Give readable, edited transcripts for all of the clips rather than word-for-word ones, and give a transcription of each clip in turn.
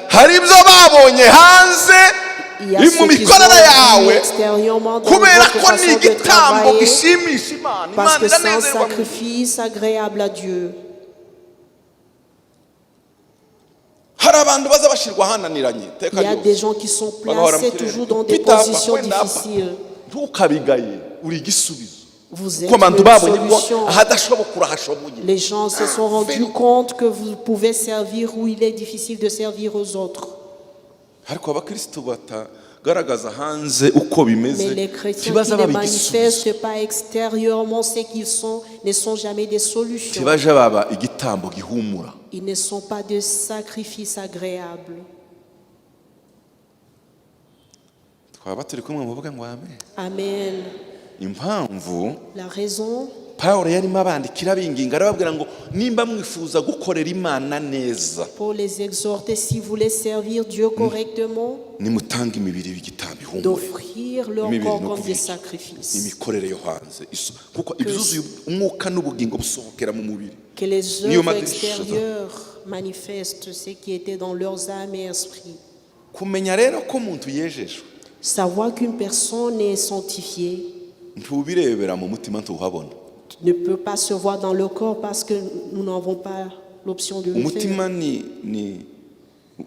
Hari ibyo babonye hanze mu mikorere yawe, kubera ko ni igitambo gishimisha Imana. Parce Imana que c'est un iranezerwa. Sacrifice agréable à Dieu. Hari abantu baza bashyirwa ahananiranye iteka Il y a ryose. Des gens qui sont Bagahora mu placés kirere. Toujours dans des Pita hapa, positions kwenda hapa. Difficiles. Ntukabigaye, uri igisubizo. Vous êtes Ko abantu une babonye ko solution. Ahadashoboka urahashoboye. Les gens se sont rendus compte que vous pouvez servir où il est difficile de servir aux autres. Ariko abakristo batagaragaza hanze uko bimeze Mais les chrétiens qui ntibaza ne baba igisubizo. Manifestent pas extérieurement ce qu'ils sont ne sont jamais des solutions. Ntibaja baba igitambo gihumura. Ils ne sont pas des sacrifices agréables. Twaba turi kumwe, muvuge ngo amen. Amen. Impamvu La raison, Pawulo yarimo abandikira abinginga, arababwira ngo nimba mwifuza gukorera Imana neza, pour les exhorter, si vous voulez servir Dieu correctement, nimutange imibiri y'igitambo ihumure. D'offrir leur Imibiri corps no comme des kuvuga iki? Sacrifices. Imikorere yo hanze kuko ibyuzuye umwuka n'ubugingo busohokera mu mubiri. Que les Niyo œuvres madirisha. Extérieures manifestent ce qui était dans leurs âmes et esprits. Kumenya rero ko umuntu yejejwe, Savoir qu'une personne est sanctifiée ntubirebera mu mutima, ntuhabona. Ne peut pas se voir dans le corps parce que nous n'avons pas l'option de le faire. Umutima ni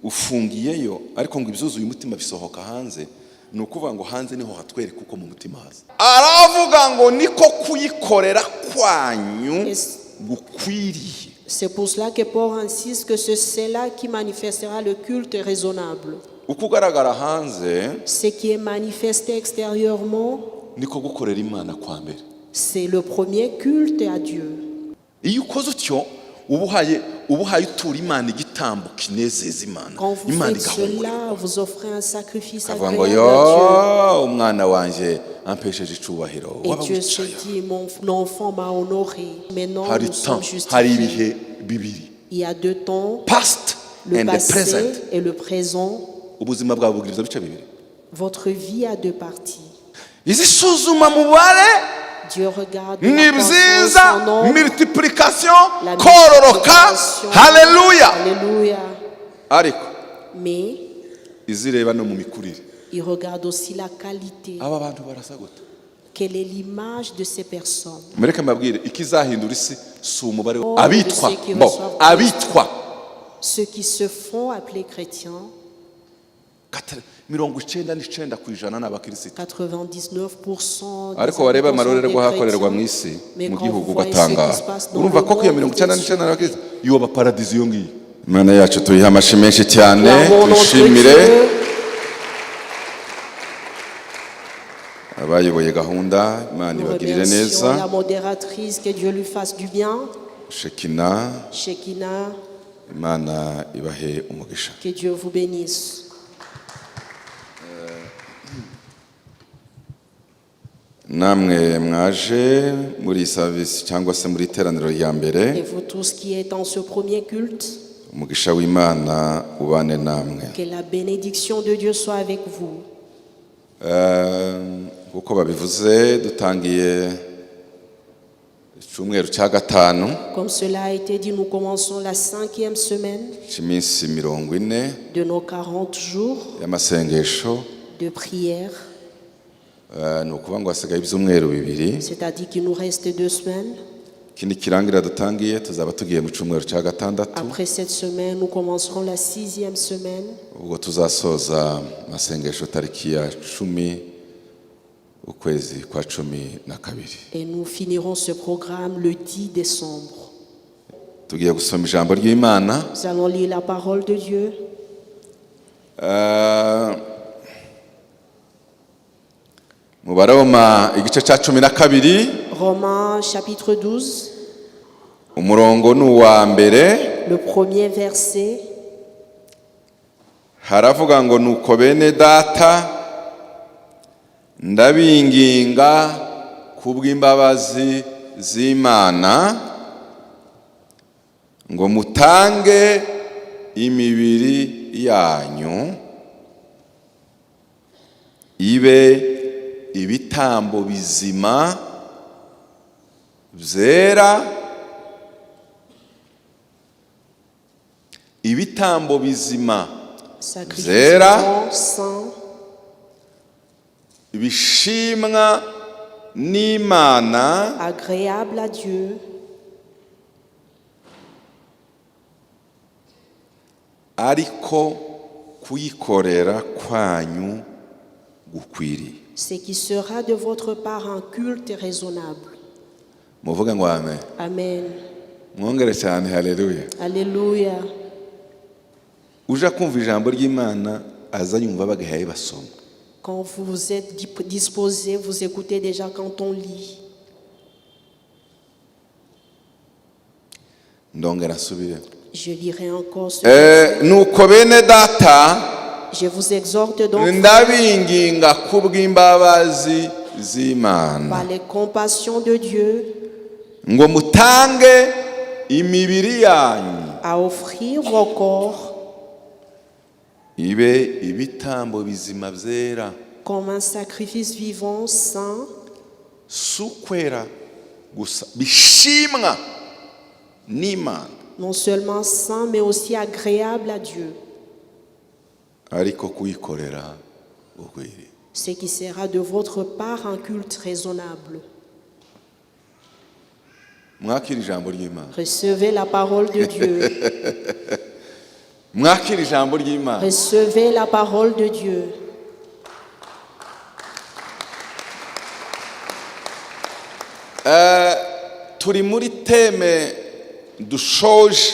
ufungiyeyo, ariko ngo ibyuzuye umutima bisohoka hanze, ni ukuvuga ngo hanze niho hatwereka uko mu mutima haza. Aravuga ngo niko kuyikorera kwanyu gukwiriye. C'est pour cela que Paul insiste que c'est cela qui manifestera le culte raisonnable. Uko ugaragara hanze Ce qui est manifesté extérieurement, niko gukorera Imana kwa mbere. C'est le premier culte à Dieu. Iyo ukoze utyo, uba uhaye utura Imana igitambo kinezeza Imana. Quand vous Imana faites igahumura. Cela, vous offrez un sacrifice Akavuga ngo agréable à Dieu. yo umwana wanjye ampesheje icubahiro. Et Waba Dieu se wicaye. Dit, mon enfant m'a honoré. Maintenant, Hari nous sommes temps, hari justifiés. Ibihe bibiri, Il y a deux temps, past le and the passé present. Et le présent. Ubuzima bwawe bugira ibyo bice bibiri. Votre vie a deux parties. Izisuzuma mubare Dieu regarde ni la croissance byiza, en nombre, multiplication, la kororoka. Multiplication. Haleluya. Alléluia. Ariko Mais izireba no mu mikurire. Il regarde aussi la qualité. Aba bantu barasa gute? Quelle est l'image de ces personnes? Mureke mbabwire, ikizahindura isi si umubare Oh, abitwa ceux qui bo reçoivent abitwa. Ceux qui se font appeler chrétiens, 99% ni abakirisitu. 99% des Ariko wareba habitants sont des amarorerwa ahakorerwa mu chrétiens. Isi Mais mu quand gihugu vous voyez ce qui ugatangara. Se passe dans Urumva le ko iyo monde, 99 n'abakirisitu yoba paradizo iyo ngiyo. Imana yacu tuyihe amashyi menshi cyane. Acclamons notre Tuyishimire Dieu. Abayoboye gahunda, Imana Nous ibagirire remercions neza. La modératrice, que Dieu lui fasse du bien. Shekina. Shekinah, Imana ibahe umugisha. Que Dieu vous bénisse. Namwe mwaje muri iyi service cyangwa se muri iteraniro rya mbere, Et vous tous qui êtes dans ce premier culte, umugisha w'Imana ubane namwe. Que la bénédiction de Dieu soit avec vous. Eh, nk'uko babivuze, dutangiye icyumweru cya gatanu Comme cela a été dit, nous commençons la cinquième semaine cy'iminsi 40 de nos 40 jours y'amasengesho. De prière. Eh, ni ukuvuga ngo hasigaye ibyumweru bibiri. C'est-à-dire qu'il nous reste 2 semaines. Ikindi kirangira dutangiye tuzaba tugiye mu cyumweru cya gatandatu. Après cette semaine, nous commencerons la sixième semaine. Ubwo tuzasoza amasengesho tariki ya 10 ukwezi kwa 12. Et nous finirons ce programme le 10 décembre. Tugiye gusoma ijambo ry'Imana. Nous allons lire la parole de Dieu. Eh, mu Baroma igice cya 12. Romains chapitre 12, Umurongo ni uwa mbere. Le premier verset. Haravuga ngo nuko bene data, ndabinginga kubw'imbabazi z'Imana ngo mutange imibiri yanyu ibe ibitambo bizima byera, Ibitambo bizima, Sacrifice byera, vivant, saint, bishimwa n'Imana, agréable à Dieu, ariko kuyikorera kwanyu gukwiriye. Ce qui sera de votre part un culte raisonnable. Muvuge ngo amen. Amen. Mwongere cyane haleluya. Alléluia. Uje kumva ijambo ry'Imana aza yumva bagahaye basoma. Quand vous êtes disposé, vous écoutez déjà quand on lit. Ndongera nsubire. Je lirai encore ce Eh, nuko bene data, Je vous exhorte donc ndabinginga kubw'imbabazi z'Imana par les compassions de Dieu ngo mutange imibiri yanyu à offrir vos corps ibe ibitambo bizima byera, comme un sacrifice vivant, saint, si ukwera gusa, bishimwa n'Imana, non seulement saint, mais aussi agréable à Dieu, ariko kuyikorera ukwiriye. Ce qui sera de votre part un culte raisonnable. Mwakire ijambo ry'Imana. Recevez la parole de Dieu. Mwakire ijambo ry'Imana. Recevez la parole de Dieu. Turi muri thème dushoje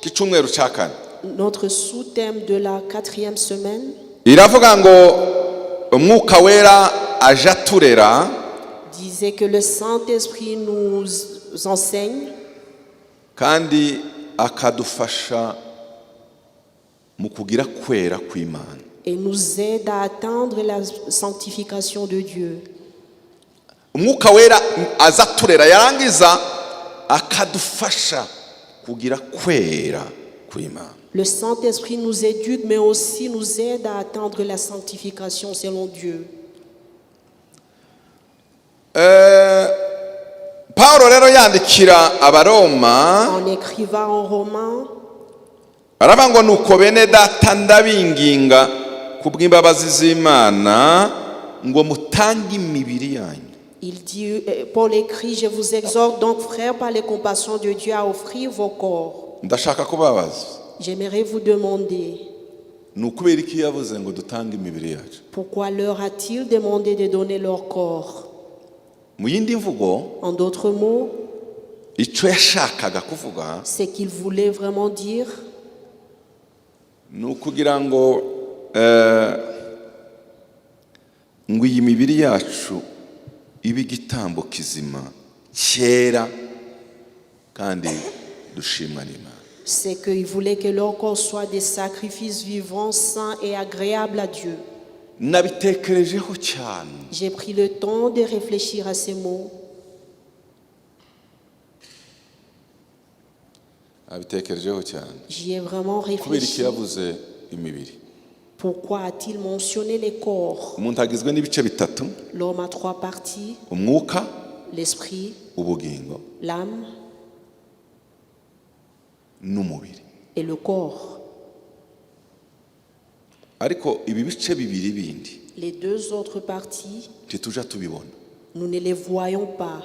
k'icyumweru cya kane. Notre sous-thème de la quatrième semaine Iravuga ngo Umwuka Wera aje aturera, disait que le Saint-Esprit nous enseigne kandi akadufasha mu kugira kwera kw'Imana. Et nous aide à atteindre la sanctification de Dieu. Umwuka Wera aza aturera, yarangiza akadufasha kugira kwera kw'Imana. Le Saint-Esprit nous éduque, mais aussi nous aide à atteindre la sanctification selon Dieu. Paul rero yandikira Abaroma, En écrivant en Romains, aravuga ngo nuko bene data, ndabinginga kubw'imbabazi z'Imana ngo mutange imibiri yanyu. Il dit, Paul écrit, je vous exhorte donc, frères, par les compassions de Dieu, à offrir vos corps. Ndashaka kubabaza. J'aimerais vous demander, Ni ukubera iki yavuze ngo dutange imibiri yacu? Pourquoi leur a-t-il demandé de donner leur corps? Mu yindi mvugo, En d'autres mots, icyo yashakaga kuvuga ce qu'il voulait vraiment dire, ni ukugira ngo iyi mibiri yacu ibe igitambo kizima cyera kandi dushimwa n'Imana. C'est qu'il voulait que leur corps soit des sacrifices vivants, saints et agréables à Dieu. Nabitekerejeho cyane. J'ai pris le temps de réfléchir à ces mots. Nabitekerejeho cyane. J'y ai vraiment Kubera iki réfléchi. yavuze imibiri? Pourquoi a-t-il mentionné les corps? Umuntu agizwe n'ibice bitatu: L'homme a trois parties, umwuka, l'esprit, ubugingo, l'âme n'umubiri. Et le corps. Ariko ibi bice bibiri bindi Les deux autres parties, ntituja tubibona, nous ne les voyons pas,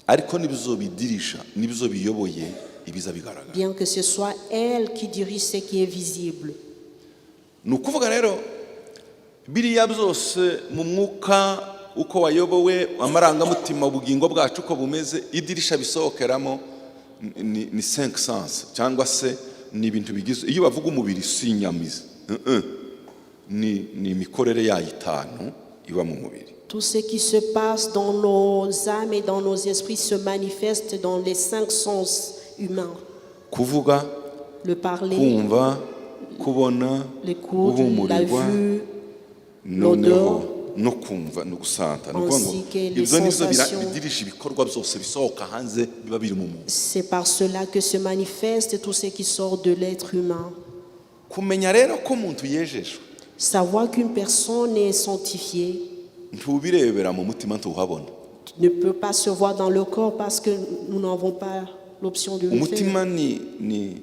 ariko nibyo bidirisha, nibyo biyoboye ibiza bigaragara. Bien que ce soit elles qui dirigent ce qui est visible. Ni ukuvuga rero biriya byose mu mwuka uko wayobowe, amarangamutima, ubugingo bwacu uko bumeze, idirisha bisohokeramo ni cinq sens cyangwa se ni ibintu bigize. Iyo bavuga umubiri si inyamizi, ni imikorere yayo itanu iba mu mubiri. Tout ce qui se passe dans nos âmes et dans nos esprits se manifeste dans les cinq sens humains. Kuvuga, Le parler, kumva, kubona, l'écoute, la guhumurirwa, vue, noneho no kumva no gusanta. Ni ukuvuga ngo ainsi que les ibyo nibyo sensations. Bidirije ibikorwa byose bisohoka hanze biba biri mu muntu. C'est par cela que se manifeste tout ce qui sort de l'être humain. Kumenya rero ko umuntu yejejwe, Savoir qu'une personne est sanctifiée ntubirebera mu mutima, ntuhabona. Ne peut pas se voir dans le corps parce que nous n'avons pas l'option de le faire. Umutima ni ni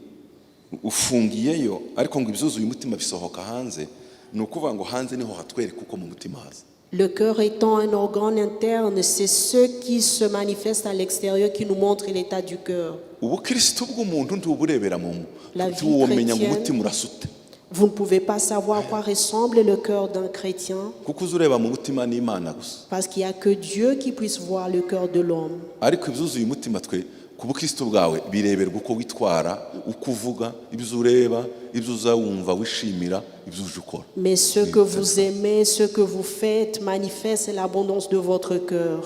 Ufungiyeyo, ariko ngo ibyuzuye umutima bisohoka hanze. Ni ukuvuga ngo hanze niho hatwereka uko mu mutima haza. Le cœur étant un organe interne, c'est ce qui se manifeste à l'extérieur qui nous montre l'état du cœur. Ubukristo bw'umuntu ntuburebera mu La vie ntiwomenya ngo chrétienne. Umutima urasute. Vous ne pouvez pas savoir à quoi ressemble le cœur d'un chrétien Kuko uza ureba mu mutima n'Imana gusa. Parce qu'il n'y a que Dieu qui puisse voir le cœur de l'homme. Ariko ibyuzuye umutima twe ku bukristo bwawe bireberwa uko witwara, uko uvuga, ibyo ureba, ibyo uza wumva wishimira, ibyo uje ukora. Mais ce que vous aimez, ce que vous faites, manifeste l'abondance de votre cœur.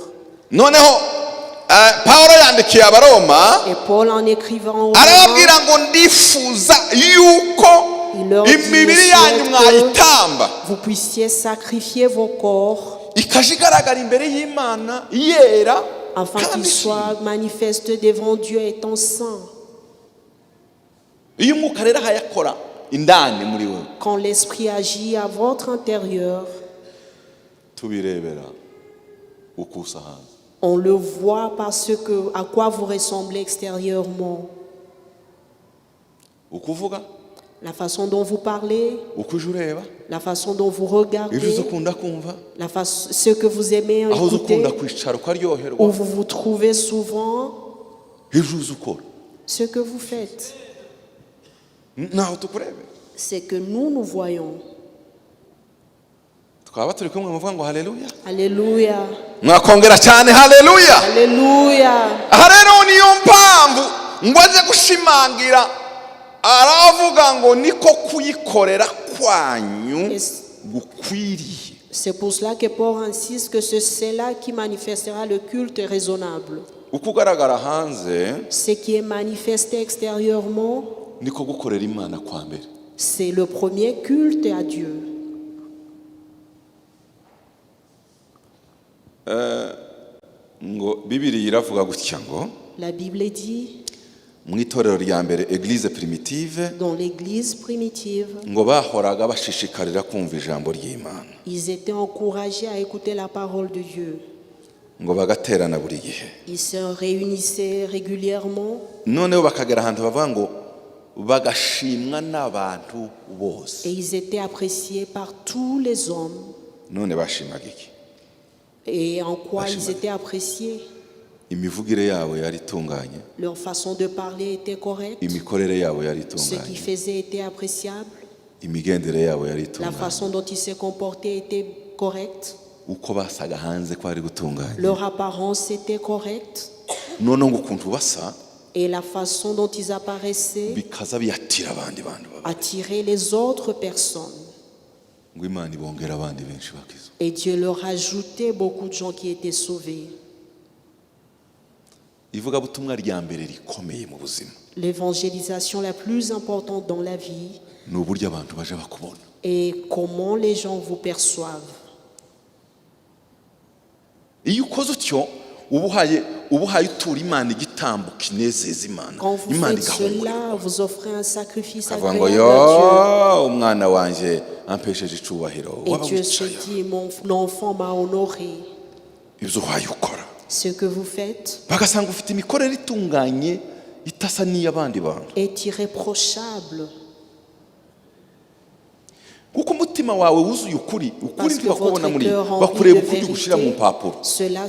Noneho eh, Pawulo yandikiye Abaroma Et Paul, en écrivant aux Romains, arababwira ngo ndifuza yuko Il leur dit, imibiri yanyu souhaite mwayitamba vous puissiez sacrifier vos corps ikaja igaragara imbere y'Imana yera afin kandi qu'ils ishimwe. soient manifestes devant Dieu étant saints. Iyo umwuka rero ahayakora indani muri wowe Quand l'Esprit agit à votre intérieur, tubirebera uko usa hanze. On le voit par ce que, à quoi vous ressemblez extérieurement. Uko uvuga, La façon dont vous parlez, uko uje ureba, la façon dont vous ibyo uza regardez, ukunda kumva, ce que vous aimez aho uza écouter, ukunda kwicara ukaryoherwa, où vous vous trouvez souvent, ibyo uza ukora, ce que vous faites. Ntaho tukurebe. C'est que nous, nous voyons. Twaba turi kumwe muvuga ngo haleluya. Alléluia. Mwakongera cyane haleluya. Alléluia. Aha rero niyo mpamvu ngo aze gushimangira aravuga ngo niko kuyikorera kwanyu gukwiriye. C'est pour cela que Paul insiste que c'est cela qui manifestera le culte raisonnable. Uko ugaragara hanze Ce qui est manifesté extérieurement, niko gukorera Imana kwa mbere. C'est le premier culte à Dieu. Ngo Bibiri iravuga gutya ngo La Bible dit, mu itorero rya mbere, église primitive, dans l'église primitive, ngo bahoraga bashishikarira kumva ijambo ry'Imana, ils étaient encouragés à écouter la parole de Dieu. Ngo bagaterana buri gihe. Ils se réunissaient régulièrement Noneho bakagera ahantu bavuga ngo bagashimwa n'abantu bose. Et ils étaient appréciés par tous les hommes. None bashimaga iki? Et en quoi ils Bashima. Étaient appréciés? Imivugire yabo yari itunganye. Leur façon de parler était correcte. Imikorere yabo yari Ce itunganye. qu'ils faisaient était appréciable. Imigendere yabo yari La itunganye. Façon dont ils se comportaient était correcte. Uko basaga hanze kwari gutunganye. Leur apparence était correcte. Noneho ngo ukuntu basa Et la façon dont ils apparaissaient bikaza biyatira abandi bantu baba attirait les autres personnes. Ngo Imana ibongera abandi benshi bakizwa. Et Dieu leur ajoutait beaucoup de gens qui étaient sauvés. Ivugabutumwa rya mbere rikomeye mu buzima L'évangélisation la plus importante dans la vie ni uburyo abantu baje bakubona. Est comment les gens vous perçoivent. Iyo ukoze utyo uba uhaye utura Imana igitambo kinezeza Imana. Quand vous Imana faites igahumura cela, vous offrez un sacrifice akavuga ngo agréable à yo umwana wanjye ampesheje icubahiro. Dieu. Et Waba Dieu se wicaye dit, mon enfant m'a honoré. Ibyo uhaye ukora Ce que vous faites bagasanga ufite imikorere itunganye itasa n'iy'abandi bantu. Est irréprochable. Kuko umutima wawe wuzuye ukuri, ukuri Parce que ntibakubona votre muri cœur rempli bakureba de ukuri gushyira mu vérité, mpapuro. Cela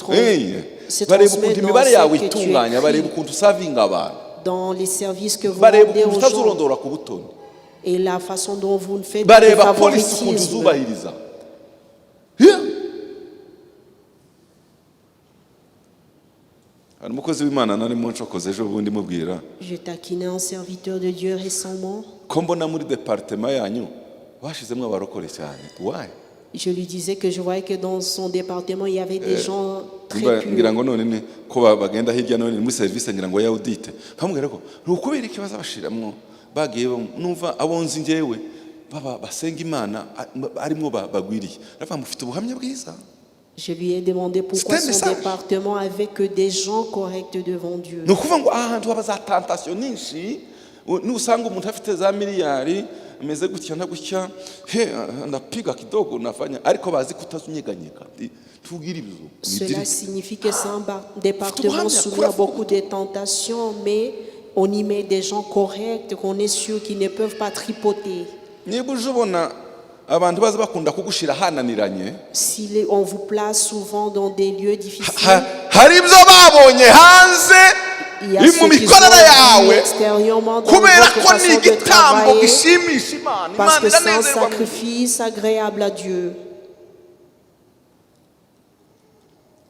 Hey, se bareba transmet ukuntu dans imibare yawe ce que tu itunganya, bareba écris, ukuntu usavinga abantu, dans les services que vous bareba rendez ukuntu aux gens utazurondora ku butoni, et la façon dont vous ne faites pas de bareba policy ukuntu favoritisme. uzubahiriza. Yeah. Hari umukozi w'Imana narimo nshokoze ejo bundi mubwira Je taquinais un serviteur de Dieu récemment. Ko mbona muri département yanyu bashizemo abarokore cyane, why? Je lui disais que je voyais que dans son département, il y avait des gens très Nimba ngira purs. Ngo none ni ko bagenda hirya no hino muri serivisi ngira ngo ya audit nkamubwira ko ni ukubera iki bazabashiramwo bagiye numva abo nzi njyewe baba basenga Imana arimwo bagwiriye aravuga mufite ubuhamya bwiza. Je lui ai demandé pourquoi C'était un son message. Département avait que des gens corrects devant Dieu. Ni ukuvuga ngo aha hantu haba za tentation nyinshi nusanga umuntu afite za miliyari ameze gutya na gutya he ndapiga kidogo nafanya ariko bazi ko utazunyeganyega tubwire ibyo ni Cela direct. Signifie que c'est un département Ubuhamya, soumis à kuravuga. Beaucoup de tentations, mais On y met des gens corrects qu'on est sûr qu'ils ne peuvent pas tripoter. Niba uje ubona abantu baza bakunda kugushira ahananiranye, Si on vous place souvent dans des lieux difficiles, hari ibyo babonye hanze il y a mu ceux qui sont mikorere yawe, extérieurement dans kubera votre ko ni façon de igitambo travailler, gishimisha Imana. parce Imana que c'est un iranezerwa. sacrifice agréable à Dieu.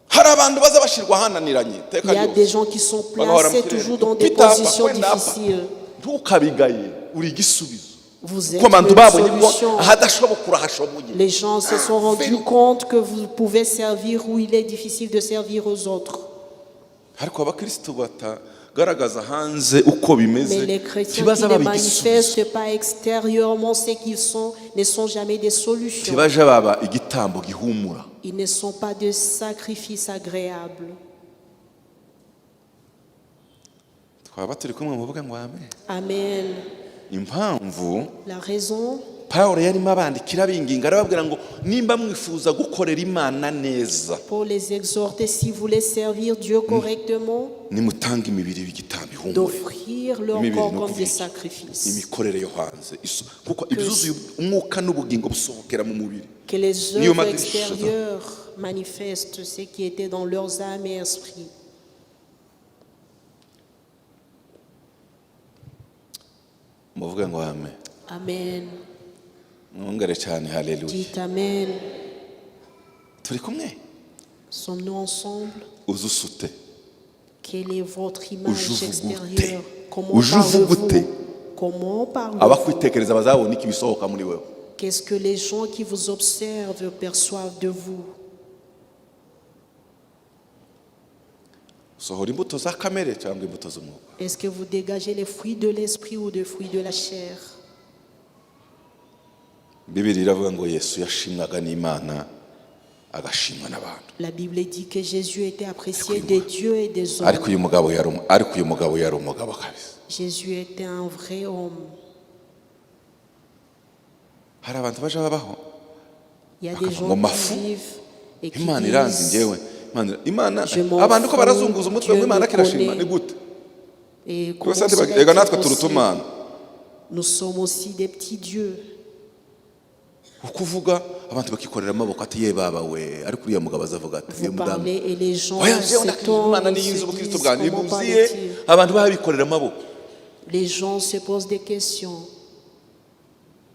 Hari abantu baza bashyirwa ahananiranye iteka Il y a ryose. des gens qui sont Bagahora mu placés kirere. toujours dans des Peter apfa, positions wenda apfa. difficiles. Ntukabigaye, uri igisubizo, Vous êtes kuko abantu une babonye ko solution. ahadashoboka urahashoboye. Les gens se sont rendus Fais-le. Compte que vous pouvez servir où il est difficile de servir aux autres. Ariko abakristo batagaragaza hanze uko bimeze, Mais les chrétiens qui ntibaza ne baba igisubizo, manifestent pas extérieurement ce qu'ils sont ne sont jamais des solutions. ntibaja baba igitambo gihumura. Ils ne sont pas des sacrifices agréables. Twaba turi kumwe, muvuga ngo amen. Amen. Impamvu La raison, Pawulo yarimo abandikira abinginga, arababwira ngo nimba mwifuza gukorera Imana neza, pour les exhorter, si vous voulez servir Dieu correctement, nimutange imibiri y'igitambo ihumure. D'offrir leur Imibiri corps no comme kuvuga des iki? Sacrifices. Imikorere yo hanze kuko ibyuzuye umwuka n'ubugingo busohokera mu mubiri. Que les Niyo œuvres madirisha. Extérieures manifestent ce qui était dans leurs âmes et esprits. Muvuge ngo amen. Amen. Mwongere cyane haleluya. Dites Amen. Turi kumwe? Sommes-nous ensemble? Uzi usute? Quelle est votre image Ujuvuga ute? Extérieure? Comment Ujuvuga ute? parlez-vous? Comment parlez-vous? Abakwitekereza bazabona iki bisohoka muri wewe? Qu'est-ce que les gens qui vous observent perçoivent de vous? Usohora imbuto za kamere cyangwa imbuto z'umwuka? Est-ce que vous dégagez les fruits de l'esprit ou des fruits de la chair? Bibiri iravuga ngo Yesu yashimwaga n'Imana, agashimwa n'abantu. La Bible dit que Jésus était apprécié de Dieu et des Ariko hommes. uyu mugabo yari ariko uyu mugabo yari umugabo kabisa. Jésus était un vrai homme. Hari abantu baje babaho Il y a des bakavuga gens ngo mafu qui vivent et qui Imana iranzi disent, ngewe Imana, Imana Je m'en abantu ko fous, barazunguza umutwe Dieu ngo Imana me kirashima connaît. ni gute? Et comment Rwose serait-il ega natwe turuta possible? Imana. Nous sommes aussi des petits dieux. Uko uvuga abantu bakikorera amaboko ati ye baba we, ariko uriya mugabo azavuga ati Vous uyu mudamu parlez et les gens oya njyewe ndakijije Imana s'étonnent, niyo ils nzi se ubukristo disent bwanjye comment buzuye, parle-t-il. Abantu babikorera amaboko. Les gens se posent des questions.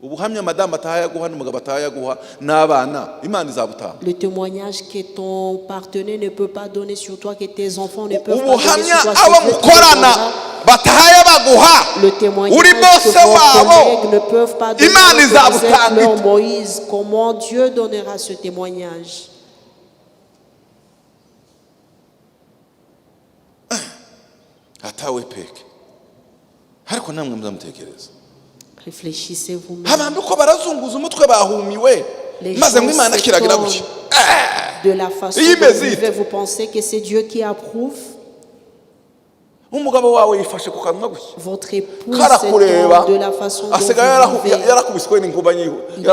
Ubuhamya madamu atahayaguha n'umugabo atahayaguha n'abana, Imana izabutanga? Le témoignage que ton partenaire ne peut pas donner sur toi, que tes enfants ne peuvent pas donner Ubuhamya sur toi, c'est abo Dieu qui le mukorana donnera. batahaye baguha, Le témoignage uri que bose vos wabo, collègues ne peuvent pas donner, Imana que vous êtes izabutanga leur ite? Moïse, comment Dieu donnera ce témoignage? Atawe peke, ariko namwe muzamutekereza. Réfléchissez vous-même. Abantu uko barazunguza umutwe bahumiwe, Les maze ngo gens Imana kiragira s'étonnent gutya de la façon Iyi dont vous imeze ite? vivez. Vous pensez que c'est Dieu qui approuve? Umugabo wawe yifashe ku kanwa gutya, Votre épouse karakureba, s'étonne de la façon dont asigaye vous vivez. yarakubiswe n'inkuba nyiho Il est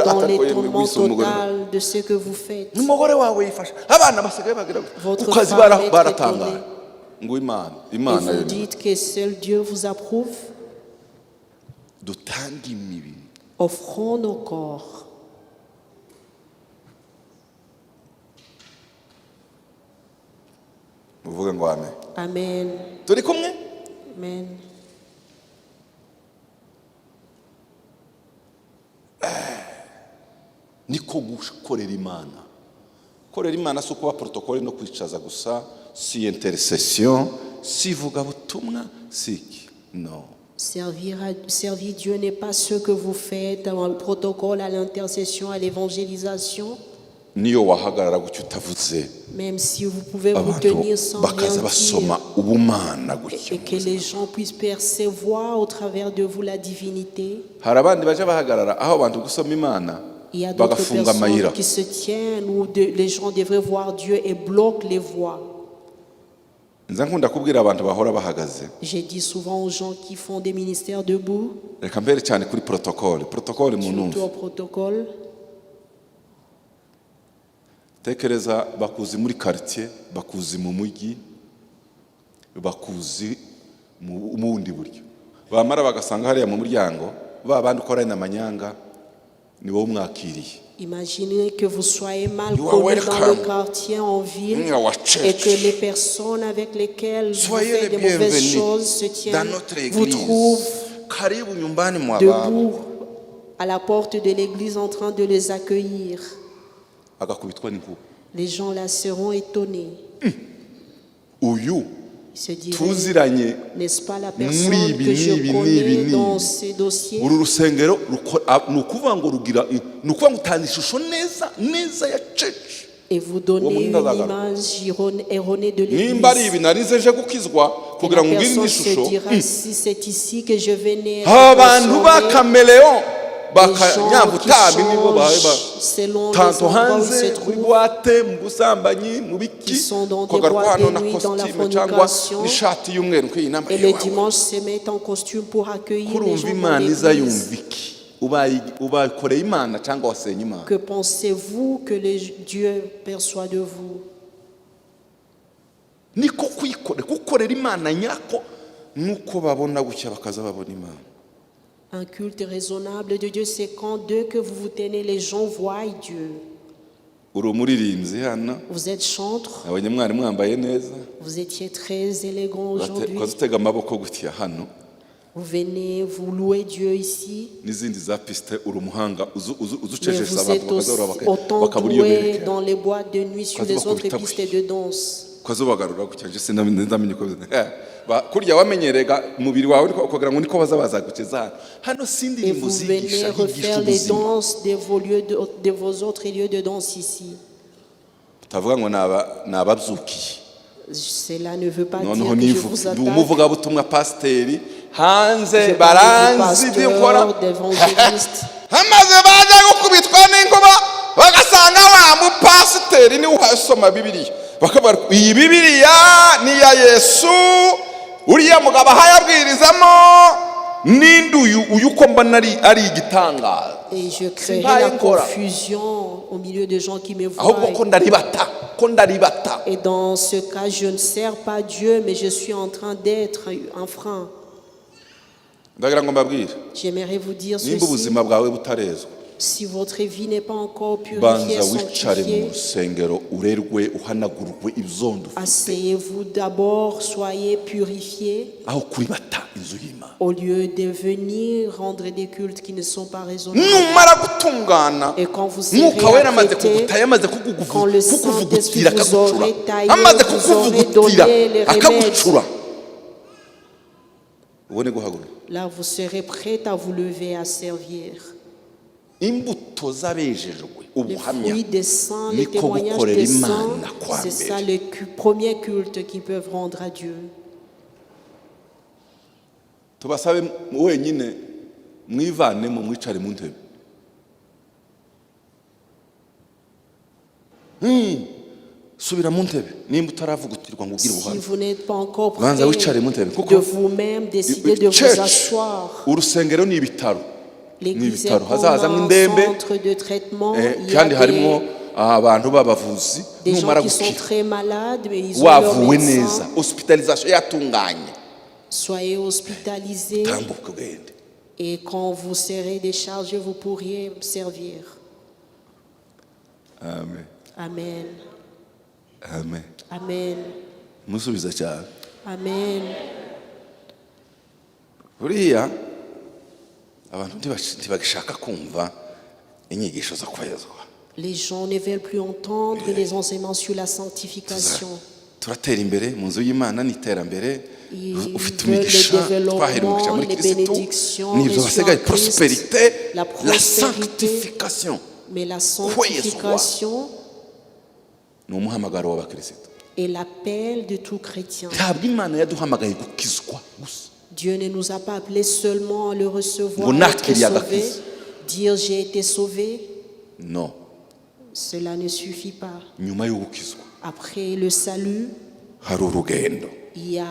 dans l'étonnement wise umugore. Total de ce que vous faites. N'umugore wawe yifashe, abana basigaye bagira gutya. Votre Ku kazi femme est baratangaye ngo Imana Et Imana vous yonyine. dites que seul Dieu vous approuve. Dutange imibiri. Offrons nos corps. Muvuge ngo amen. Amen. Turi kumwe? Amen. Niko gukorera Imana. Gukorera Imana si ukuba protocole no kwicaza gusa, si intercession, si ivugabutumwa, si iki, no. Servir Dieu n'est pas ce que vous faites dans le protocole, à l'intercession, à l'évangélisation. Niyo wahagarara gutya utavuze, Même si vous pouvez vous abantu tenir sans bakaza rien basoma dire ubumana gutya. Et que les gens puissent percevoir au travers de vous la divinité. Hari abandi baje bahagarara aho abantu gusoma Imana, Il y a d'autres bagafunga amayira. Personnes qui se tiennent où les gens devraient voir Dieu et bloquent les voies. Nza nkunda kubwira abantu bahora bahagaze. J'ai dit souvent aux gens qui font des ministères debout, Reka mbere cyane kuri protocole, protocole mu surtout numva. au protocole, Tekereza bakuzi muri quartier, bakuzi mu mujyi, bakuzi Mu bundi buryo bamara bagasanga hariya mu muryango ba bandi ukorana amanyanga, ni wowe umwakiriye. Imaginez que vous soyez mal You are connu dans le welcome quartier, en ville, in our et church. que les personnes avec lesquelles vous Soyez faites les de mauvaises bienvenus choses se dans tiennent, notre vous église. trouvent Karibu nyumbani mwa Baba. debout à la porte de l'église en train de les accueillir. Agakubitwa n'inkuba. Les gens là seront étonnés. Uyu Ils se diraient, tuziranye n'est-ce pas la muri personne ibi que je n'ibi n'ibi connais n'ibi. dans ces dossiers? Uru rusengero ni ukuvuga ngo rugira, ni ukuvuga ngo utanga ishusho neza neza ya church. Et vous donnez Uwo une muntu azagaruka. image erronée de Nimba ari l'église. ibi narize nje gukizwa Et kugira la ngo ngire indi personne se shusho. dira, si c'est ici que je venais être Abantu sauvé, ba caméléon les gens qui bakanyabutabi nibo bawe ba changent selon les tanto endroits où ils hanze se muri trouvent, boîte, mu busambanyi, mu biki, qui sont dans des ukagaruka boîtes hano de na nuit, dans la costume cyangwa fornication, n'ishati y'umweru nk'iyi nambaye et le iwawe. dimanche se mettent en costume pour accueillir les Kurumva gens dans Imana iza l'église. yumva iki? Ubaye ubakoreye Imana cyangwa wasenye Imana? Que pensez-vous que Dieu perçoit de vous? Niko kwikorera, gukorera Imana nyako nuko babona gutya bakaza babona Imana. Un culte raisonnable de Dieu, c'est quand dès que vous vous tenez, les gens voient Dieu. Uri umuririmbyi hano. Vous êtes chantre, Nabonye mwari mwambaye neza. Vous étiez très élégant aujourd'hui. Ukaza utega amaboko gutya hano. Vous venez, vous louez Dieu ici. N'izindi za piste uri umuhanga Mais uzucecesa vous abantu êtes aussi bakazahora autant bakabura iyo doué berekera. dans les boîtes de nuit, sur les autres Ukazibakubita pistes de danse. Ukazubagarura gutya nje sinamenye uko kurya wamenyerega umubiri wawe ariko ukagira ngo niko baza bazagukiza hano hano si Et indirimbo vous venez zigisha higisha refaire les ubuzima. danses de vos autres lieux de danse ici. Utavuga ngo ni ababyukiye. Cela ne veut pas Noneho dire que je nivuga vous ndi attaque. umuvugabutumwa, pasiteri hanze Je parle du baranzi ibyo nkora. pasteur, d'évangéliste. Hamaze bajya gukubitwa n'inkuba bagasanga wa mupasiteri niwe uhasoma Bibiliya, bakavuga ngo iyi Bibiliya ni iya Yesu, uriya mugabo ahayabwirizamo ninde? Uyu uko mbona ari igitangaza. Et je créerai Simbaye la nkora. Confusion au milieu des gens qui me Ahubwo ko voient. ndaribata, ko ndaribata. Et dans ce cas, je ne sers pas Dieu, mais je suis en train d'être un frein. Ndagira ngo mbabwire, J'aimerais vous dire nimba ceci. Ubuzima bwawe butarezwa, Si votre vie n'est pas encore purifiée, banza wicare mu sanctifiée, rusengero urerwe, uhanagurwe ibyondo ufite asseyez-vous d'abord, soyez purifiés, aho kuribata inzu y'Imana. Au lieu de venir rendre des cultes qui ne sont pas raisonnables. Numara gutungana, Et quand vous serez Mwuka Wera amaze apprêté, kuguta yamaze quand le Saint-Esprit kukuvugutira vous akagucura aurait taillé, amaze vous aurait kukuvugutira donné les remèdes, akagucura ubone guhaguruka. Là vous serez prêt à vous lever, à servir. Imbuto z'abejejwe Les ubuhamya fruits des saints, les niko témoignages gukorera des Imana saints, kwa c'est ça mbere. Le premier culte qu'ils peuvent rendre à Dieu. Tubasabe wenyine mwivanemo mwicare mu ntebe. Subira mu ntebe nimba utaravugutirwa ngo ugire Si ubuhamya. Vous n'êtes pas encore Banza prêt wicare mu ntebe kuko de vous-même décider de vous church, asseoir, urusengero ni ibitaro, ni l'église est ibitaro comme hazazamo un indembe centre de traitement. Il y a kandi harimo abantu b'abavuzi. Des gens Numara qui sont gukira très malades, mais ils ont leur wavuwe médecin. Neza hospitalisation yatunganye, Soyez hospitalisés tambuka ugende. Et quand vous serez déchargés, vous pourriez servir. Amen. Amen. Amen. Amen. Musubiza cyane. Amen. Buriya abantu ntibagishaka kumva inyigisho zo kwezwa. Les gens ne veulent plus entendre les enseignements sur la sanctification. Turatera imbere mu nzu y'Imana n'iterambere. Ils Ufite veulent imigisha, le twahera umugisha développement, muri les Kirisitu bénédictions n'ibyo reçues hasigaye en Christ, prospérité, la la prospérité, sanctification, mais la sanctification ni umuhamagaro w'abakirisitu. Est l'appel de tout chrétien. Ntabwo Imana yaduhamagaye gukizwa gusa. Dieu ne nous a pas appelés seulement à le recevoir, Ngo à être nakiriye sauvé, agakiza. Dire j'ai été sauvé, No. cela ne suffit pas. Nyuma yo gukizwa Après le salut, hari urugendo. Il y a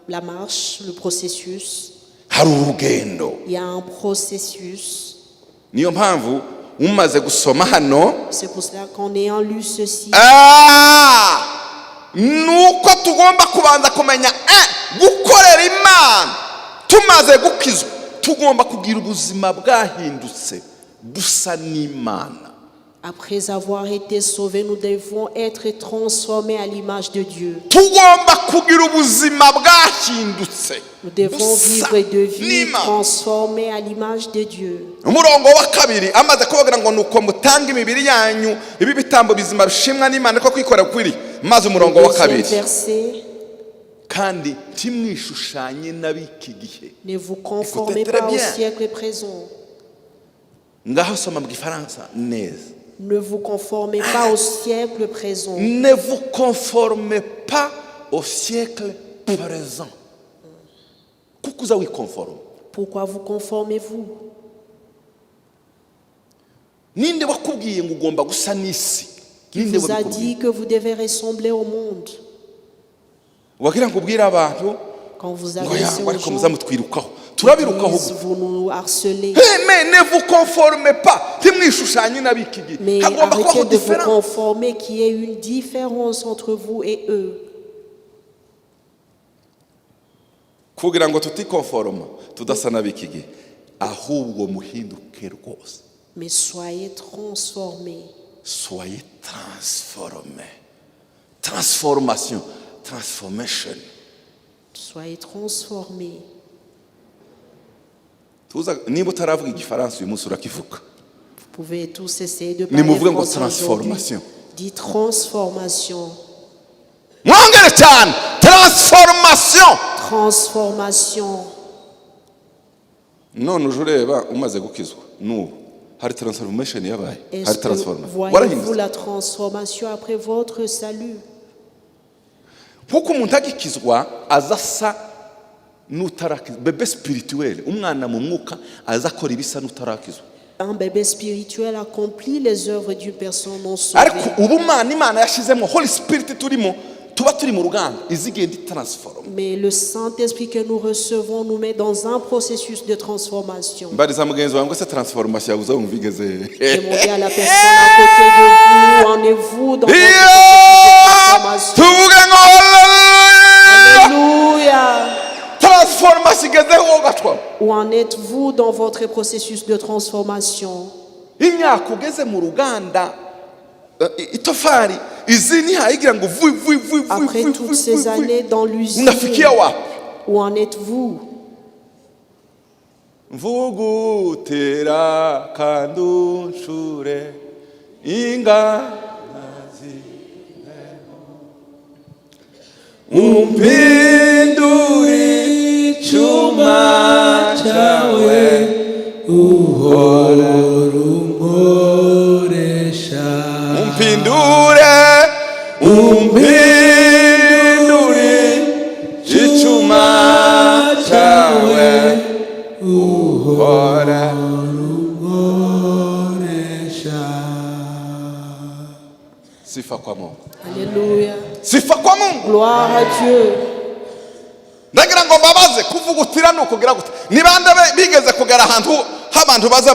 la marche, le processus. Hari urugendo. Il y a un processus. Niyo mpamvu umaze gusoma hano C'est pour cela qu'en ayant lu ceci, Ah! Nuko tugomba kubanza kumenya gukorera Imana. Gatanu, tumaze gukizwa tugomba kugira ubuzima bwahindutse busa n'Imana. Après avoir été sauvés, nous devons être transformés à l'image de Dieu. Tugomba kugira ubuzima bwahindutse Nous devons busa vivre de vie n'Imana. Transformée à l'image de Dieu. Umurongo wa kabiri amaze kubabwira ngo nuko mutanga imibiri yanyu ibi bitambo bizima bishimwa n'Imana ko kwikora kwiri maze umurongo wa Deuxième kabiri verset, kandi ntimwishushanye n'ab'iki gihe. Ne vous conformez Écoutez très pas au bien. Siècle présent. Ngaho soma mu gifaransa neza. Ne vous conformez pas au siècle présent. Ne vous conformez pas au siècle présent. Kuko uza wikonforma? Pourquoi vous conformez-vous? Ninde wakubwiye ngo ugomba gusa n'isi? Qui Ninde vous a wabikubwiye? Dit que vous devez ressembler au monde? Wagira ngo ubwire abantu Quand vous ngo adressez yangwa aux ariko gens, muzamutwirukaho turabirukaho disent, vous nous harcelez. Hey, mais ne vous conformez pas, ntimwishushanye n'ab'iki gihe. Mais Hagomba kubaho arrêtez de vous différence. Conformer, qu'il y ait une différence entre vous et eux. Kugira ngo tutikonforoma tudasa n'ab'iki gihe ahubwo muhinduke rwose. Mais soyez transformés. Soyez transformés, transformation, transformation. Soyez transformés. Tuza niba utaravuga igifaransa uyu munsi urakivuga. Vous pouvez tous essayer de parler Nimuvuge ngo français aujourd'hui. transformation. Dis transformation. Mwongere cyane transformation. Transformation. None uje ureba umaze gukizwa n'ubu hari transformation yabaye? Est-ce Hari que transformation voyez-vous warahindutse? La transformation après votre salut? Nk'uko umuntu agikizwa aza asa n'utarakizwa, bébé spirituel, umwana mu mwuka aza akora ibisa n'utarakizwa. Un bébé spirituel accomplit les œuvres d'une personne non sauvée. Ariko ubu Mana Imana yashyizemo Holy Spirit turimo tuba turi mu ruganda izigenda itransforma. Mais le Saint-Esprit que nous recevons nous met dans un processus de transformation. Mbariza mugenzi wawe ngo se transformation yabuze wumva igeze? Demandez à la personne à côté de vous, en êtes-vous dans votre processus de transformation? Tuvuge ngo haleluya. Alléluia. Transformation igezeho wowe ugacwa. Où en êtes-vous dans votre processus de transformation? Imyaka ugeze mu ruganda eh, itofari izi ntihayigira ngo vui vui vui vui Après vui toutes vui ces vui années vui. Dans l'usine, Unafikia wapi? Où en êtes-vous? Mvugutira kandi uncure ingana umpindure icyuma cyawe. Uhora unkoresha. Umpindure, umpindure icyuma cyawe uhora unkoresha. Sifa kwa Mungu. Alléluia. Sifa kwa Mungu. Gloire à Dieu. Ndagira ngo mbabaze kuvugutira ni ukugira gute? Ni bande bigeze kugera ahantu h'abantu baza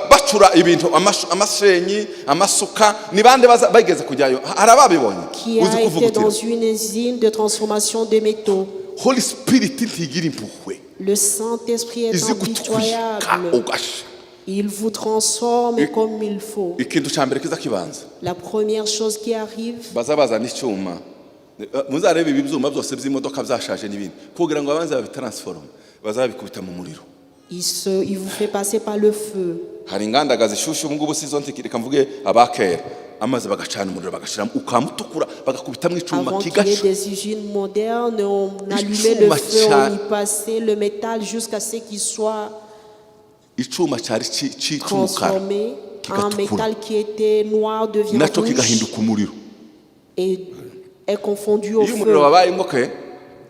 bacura ibintu amashenyi amasuka? Ni bande baza bageze kujyayo? Hari ababibonye? Qui Uzi a été kuvugutira? Dans une usine de transformation des métaux? Holy Spirit ntigira impuhwe. Le Saint-Esprit est Izi gutwika impitoyable. ugasha. Il vous transforme comme il faut. Ikintu cya mbere kiza kibanza La première chose qui arrive, baza bazana icyuma. Eh, muzarebe ibi byuma byose by'imodoka byashaje n'ibindi kugira ngo babanze babitransforme bazabikubita mu muriro. il vous fait passer par le feu. Hari inganda zishyushye ubu ngubu si zo nti reka mvuge abakera amazi bagacana umuriro bagashiramo ukamutukura bagakubitamo icyuma Avant qu'il y ait kigasha. Des usines modernes, on allumait le Icyuma feu, on y passait le métal jusqu'à ce qu'il soit Icyuma cyari cy'umukara transformé. Un kigatukura. Métal qui était noir devient nacyo rouge kigahinduka umuriro. Et est confondu au Iyo umuriro feu. wabayemo ke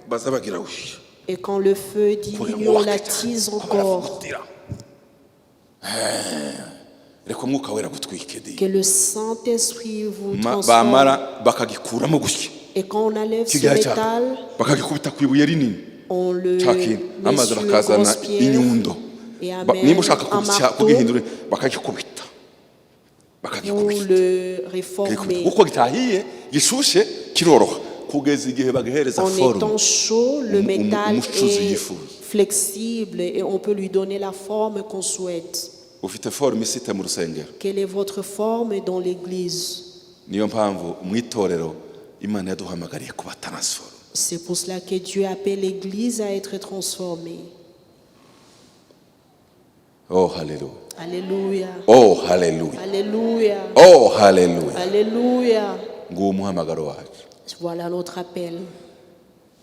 baza bagira wuhi Et quand le feu diminue, on l'attise encore. Reka umwuka wera gutwike di. Que le Saint-Esprit vous transforme. Bamara bakagikuramo gutya Et quand on enlève ce kigali cyaka métal, bakagikubita ku ibuye rinini on le cya kintu met amazi sur une bakazana grosse pierre inyundo et amène niba ushaka un kubisya marteau kugihindura bakagikubita pour bakagikubita le bakagikubita. réformer. Uko gitahiye gishushe kiroroha Kugeza igihe bagahereza En forme étant chaud, le métal umucuzi est yifuza. Flexible et on peut lui donner la forme qu'on souhaite. Ufite forme isite mu rusengero? Quelle est votre forme dans l'église? Niyo mpamvu mu itorero Imana yaduhamagariye kuba transformé. C'est pour cela que Dieu appelle l'église à être transformée. Oh haleluya. Alléluia. Oh haleluya. Alléluia. Oh haleluya. Alléluia. Nguwo umuhamagaro wacu. Voilà notre appel.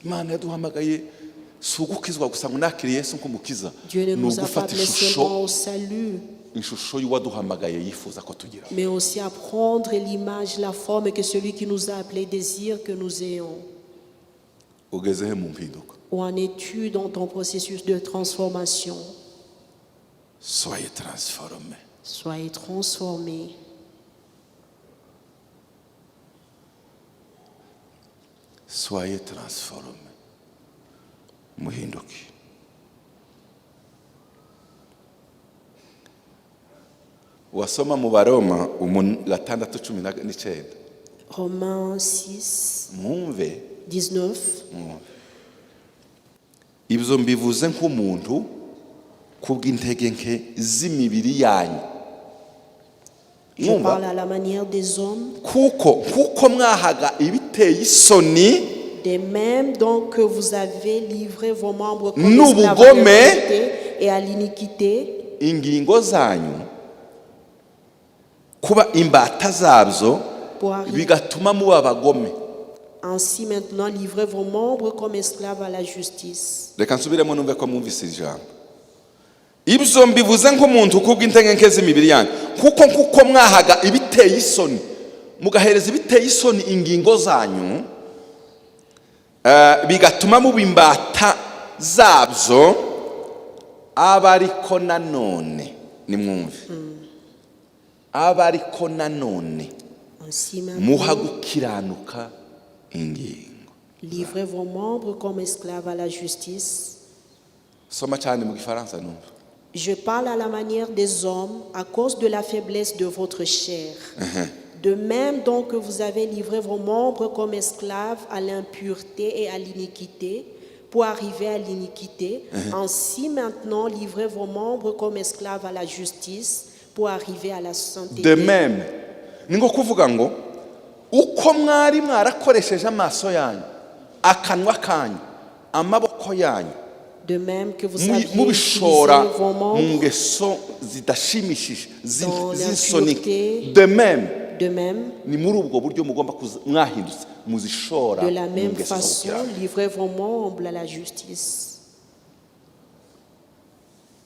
Imana yaduhamagaye si ugukizwa gusa ngo nakiriye Yesu nk'umukiza. Dieu ne Ni nous a pas ugufata appelés ishusho seulement au salut, ishusho y'uwaduhamagaye yifuza ko tugira. Mais aussi à prendre l'image, la forme que celui qui nous a appelés désire que nous ayons. Ugeze he mu mpinduka? Où en es-tu dans ton processus de transformation? Soyez transformé. Soyez transformés. Soyez transformé, muhinduke. Wasoma mu Baroma 6:19. Romains 6, Mwumve. 19. Ibyo mbivuze nk'umuntu kubw'intege nke z'imibiri yanyu. Je Mwumva? Parle à la manière des hommes, Kuko kuko mwahaga ibiteye isoni des mêmes donc que vous avez livré vos membres comme N'ubugome. esclaves à l'impureté et à l'iniquité, ingingo zanyu kuba imbata zabyo pour arriver bigatuma muba abagome. Ainsi maintenant livrez vos membres comme esclaves à la justice. Reka nsubiremo numve ko mwumvise ijambo. Ibyo mbivuze nk'umuntu kubw'intege nke z'imibiri yanyu kuko kuko mwahaga ibiteye isoni mugahereza ibiteye isoni ingingo zanyu bigatuma muba imbata zabyo aba ariko nanone nimwumve aba ariko nanone Ainsi muha maintenant, gukiranuka ingingo. Livrez vos membres comme esclaves à la justice. Soma cyane mu gifaransa numva. Je parle à la manière des hommes à cause de la faiblesse de votre chair. De même donc que vous avez livré vos membres comme esclaves à l'impureté et à l'iniquité, pour arriver à l'iniquité, ainsi maintenant livrez vos membres comme esclaves à la justice, pour arriver à la sainteté. De même ni nko kuvuga ngo uko mwari mwarakoresheje amaso yanyu akanwa kanyu amaboko yanyu De même que vous mu- aviez mubishora utilisé vos mu membres, ngeso zidashimishije Dans z'insoni l'impureté. De même de même, ni muri ubwo buryo mugomba kuza- mwahindutse muzishora de la mu même ngeso zo façon, gukiranuka. livrez vos membres à la justice.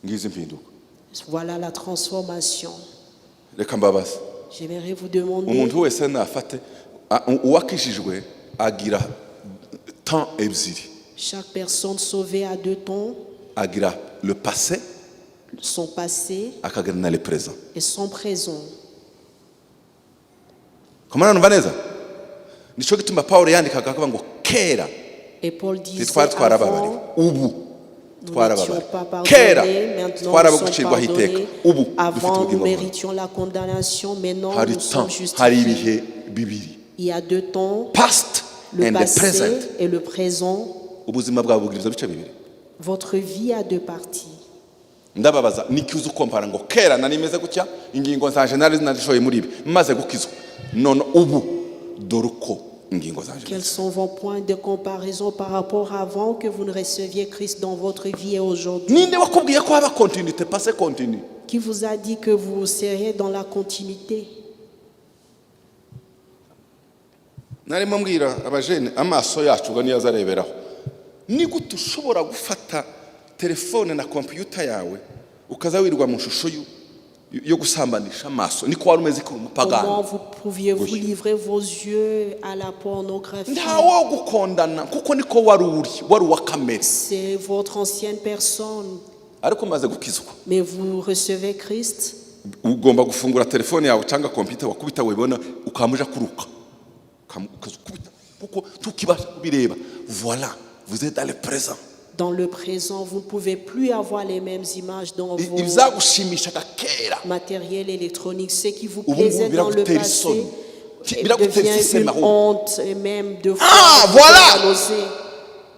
Ngizi impinduka. Voilà la transformation. Reka mbabaze. J'aimerais vous demander, Umuntu wese nafate uwakijijwe agira temps ebyiri. Chaque personne sauvée a deux temps, Agira le passé son passé akagira na le présent. Et son présent. Kamana numva neza nicyo gituma Paul yandikaga akavuga ngo kera Et Paul disait ntitwari twarababariwe avant, ubu nous n'étions twarababariwe pas kera pardonnés, maintenant nous twaraba sommes gucirwaho iteka pardonnés. ubu dufite Avant, nous ubugingo buhoraho. méritions la condamnation, maintenant Hari nous sommes temps hari justifiés. ibihe bibiri. Il y a deux temps, Past le and the passé present. Et le présent. Ubuzima bwawe bugira ibyo bice bibiri. Votre vie a deux parties. Ndababaza niki uzi ukompara ngo kera nari meze gutya ingingo zanje nari narishoye muri ibi maze gukizwa none ubu dore uko ingingo zanje Quels sont vos points de comparaison par rapport à avant que vous ne receviez Christ dans votre vie et aujourd'hui? Ninde wakubwiye ko haba continuité passé continu? Qui vous a dit que vous seriez dans la continuité? Narimo mbwira abajene amaso yacu ngo niyo azareberaho ni gute ushobora gufata telefone na kompiyuta yawe ukaza wirirwa mu shusho yo gusambanisha amaso niko wari umeze kuri umupagani. Comment vous pouviez-vous Oui. livrer vos yeux à la pornographie? Ntawo gukondana kuko niko wari uri wari uwa kamere. C'est votre ancienne personne, Ariko umaze gukizwa mais vous recevez Christ. Ugomba gufungura telefone yawe cyangwa kompiyuta wakubita wibona ukamuja kuruka ukaza ukubita kuko tukibasha kubireba. Voilà, vous êtes dans le présent. Dans le présent, vous ne pouvez plus avoir les mêmes images dans vos Ibyagushimishaga kera matériels électroniques. Ce qui vous ubu ngubu plaisait dans le biragutera passé isoni. Biragutera devient iseseme une ahubwo. Honte et même deux fois Ah, vous voilà. la nausée.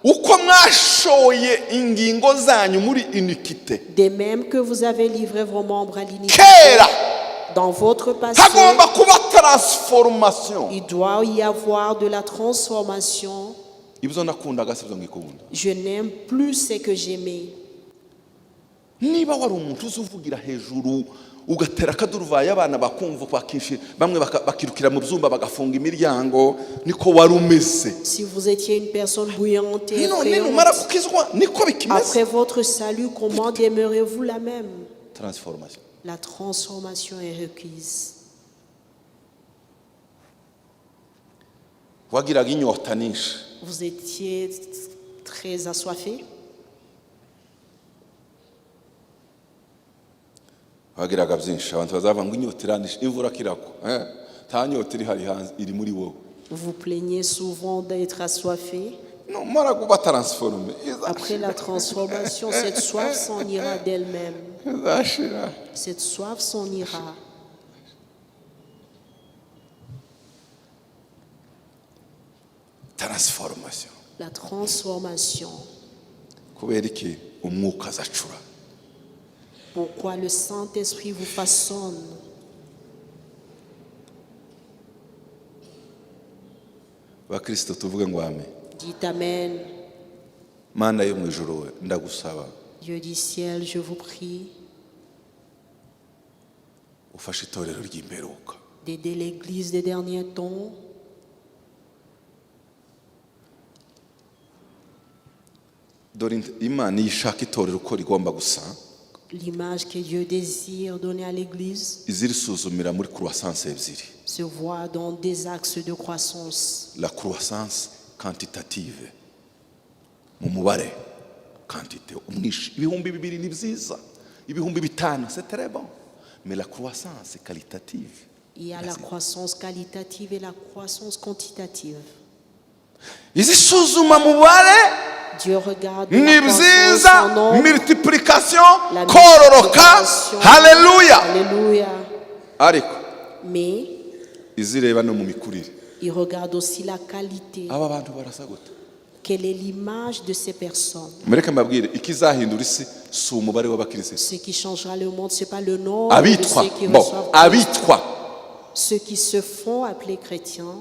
Uko mwashoye ingingo zanyu muri iniquité De même que vous avez livré vos membres à l'iniquité kera, dans votre passé, hagomba kuba transformation. Il doit y avoir de la transformation. Ibyo nakundaga si byo ngikunda. Je n'aime plus ce que j'aimais. Niba wari umuntu uzi uvugira hejuru ugatera akaduruvayo abana bakumva bakishi bamwe bakirukira mu byumba bagafunga imiryango niko wari umeze. Si vous étiez une personne bruyante et None numara effrayante, gukizwa niko bikimeze. après votre salut, comment demeurez-vous la même? Transformation. La transformation est requise. Wagiraga inyota nyinshi. Vous étiez très assoiffé. Wagiraga byinshi abantu bazavuga ngo inyota iranishe imvura kiragwa. Eh, nta nyota iri hari hanze iri muri wowe. Vous vous plaignez souvent d'être assoiffé. Numara kuba transformé Après la transformation, cette soif s'en ira d'elle-même. Izashira. Cette soif s'en ira. Transformation. La transformation. Kubera iki umwuka azacura. Pourquoi le Saint-Esprit vous façonne? Bakristo tuvuge ngo amen. Dites Amen. Mana yo mu ijuru we ndagusaba Dieu du ciel, je vous prie ufashe itorero ry'imperuka. D'aider l'Église des derniers temps. Dore imana iyo ishaka itorero uko rigomba gusa L'image que Dieu désire donner à l'Église izirisuzumira muri croissance ebyiri. Se voit dans des axes de croissance. La croissance quantitative mu mubare quantité umwishi 2000 ni byiza 5000 c'est très bon, mais la croissance qualitative. Il y a la croissance qualitative et la croissance quantitative. Izisuzuma mubare Dieu regarde ni la croissance byiza en nombre, multiplication la kororoka multiplication. Haleluya. Alléluia. Ariko Mais izireba no mu mikurire. Il regarde aussi la qualité. Aba bantu barasa gute? Quelle est l'image de ces personnes? Mureke mbabwire ikizahindura isi si umubare w'abakirisitu. Ce qui changera le monde, ce n'est pas le nombre de Abitwa ceux qui bo reçoivent, abitwa ceux qui se font appeler chrétiens.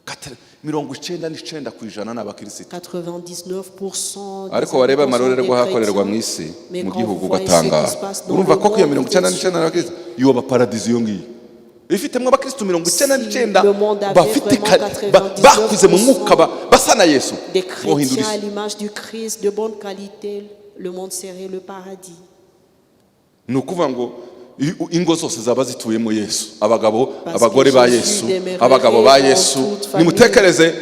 99% ni abakirisitu. 99% des Ariko wareba habitants sont des amarorerwa ahakorerwa mu chrétiens. isi Mais mu quand gihugu vous voyez ce ugatangara qui se passe dans urumva le ko iyo monde, 99 n'abakirisitu yoba paradizo iyo ngiyo ifitemo abakirisitu 99 Si le monde avait bafite vraiment bakuze mu mwuka basa na Yesu des bohindura chrétiens à isi. L'image du Christ de bonne qualité, le monde serait le paradis. Ni ukuvuga ngo ingo zose zaba zituyemo Yesu abagabo Parce abagore que ba Jésus Yesu demeurerait abagabo ba dans Yesu. Toute famille. Nimutekereze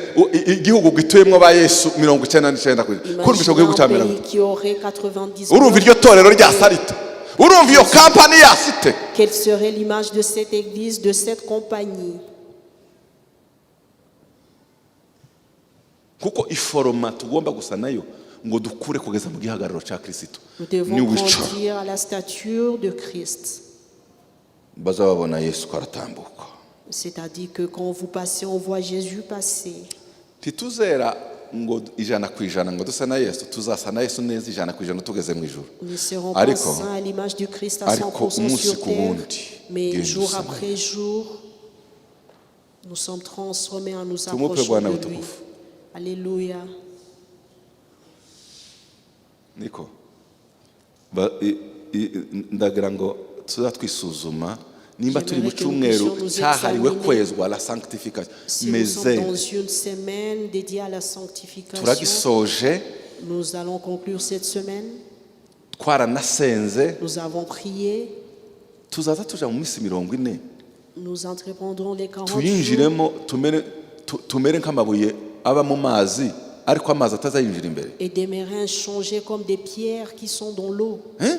igihugu gituyemo ba Yesu 99% kumva icyo Imaginez gihugu un cyamera pays gute? qui aurait 99. Urumva iryo torero rya sarite urumva iyo kampani ya site. Quelle serait l'image de cette église, de cette compagnie? Kuko iforoma tugomba gusa nayo ngo dukure kugeza mu gihagararo cya Kirisito Nous devons ni wicara grandir à la stature de Christ. Bazababona Yesu ko aratambuka. C'est-à-dire que quand vous passez, on voit Jésus passer. Ntituzera ngo 100% ngo dusa na Yesu tuzasa na Yesu neza 100% tugeze mu ijuru. Nous ne serons pas Ariko saints à l'image du Christ à ariko 100% umunsi sur ku terre, wundi mais genda jour usa nawe. Après jour, nous sommes transformés en nous Tumupe approchant Bwana de lui. utukufu. Alléluia. Niko ndagira ngo tuzatwisuzuma nimba turi mu J'aimerais que nous cyumweru puissions nous cyahariwe examiner. kwezwa la sanctification Si nous sommes meze dans une semaine dédiée à la sanctification, turagisoje nous allons conclure cette semaine. Twaranasenze Nous avons prié, tuzaza tuja mu minsi 40 nous entreprendrons les 40 jours. Tuyinjiremo tumere tumere nk'amabuye aba mu mazi ariko amazi atazayinjira imbere. Et des marins changés comme des pierres qui sont dans l'eau. Eh?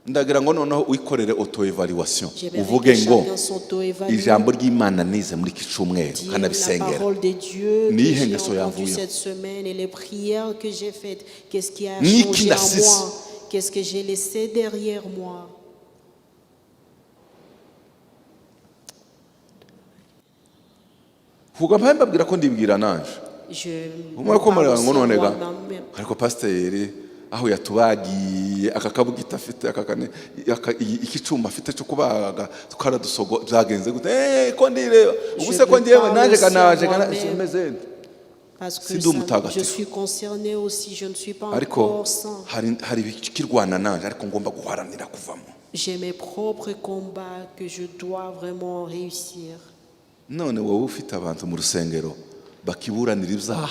Ndagira ngo noneho wikorere auto évaluation J'aimerais uvuge que ngo chacun s'auto-évalue. Ijambo ry'Imana nize muri iki cyumweru Dire la nkanabisengera parole de Dieu que Niyihe j'ai ngeso entendue yamvuyeho? Cette semaine et les prières que j'ai faites, qu'est-ce qui a Niki changé en nasize? Moi? Qu'est-ce que j'ai laissé derrière moi? Kuko mpaye mbabwira ko ndibwira nanje. Je Umwe me ko parle mureba aussi ngo à none ga moi-même. Ariko pasiteri aho yatubagiye aka kabugita afite aka kane iki cyuma afite cyo kubaga twaradusogo byagenze gute ko ndireba ubu se ko me ngewe parle naje aussi à ganaje moi-même. meze nte? Parce que Si ndi umutagatifu. je suis concerné aussi, je ne suis pas Ariko encore saint. hari ibikirwana nanje ariko ngomba guharanira kuvamo. J'ai mes propres combats que je dois vraiment réussir. None wowe ufite abantu mu rusengero bakiburanira ibyaha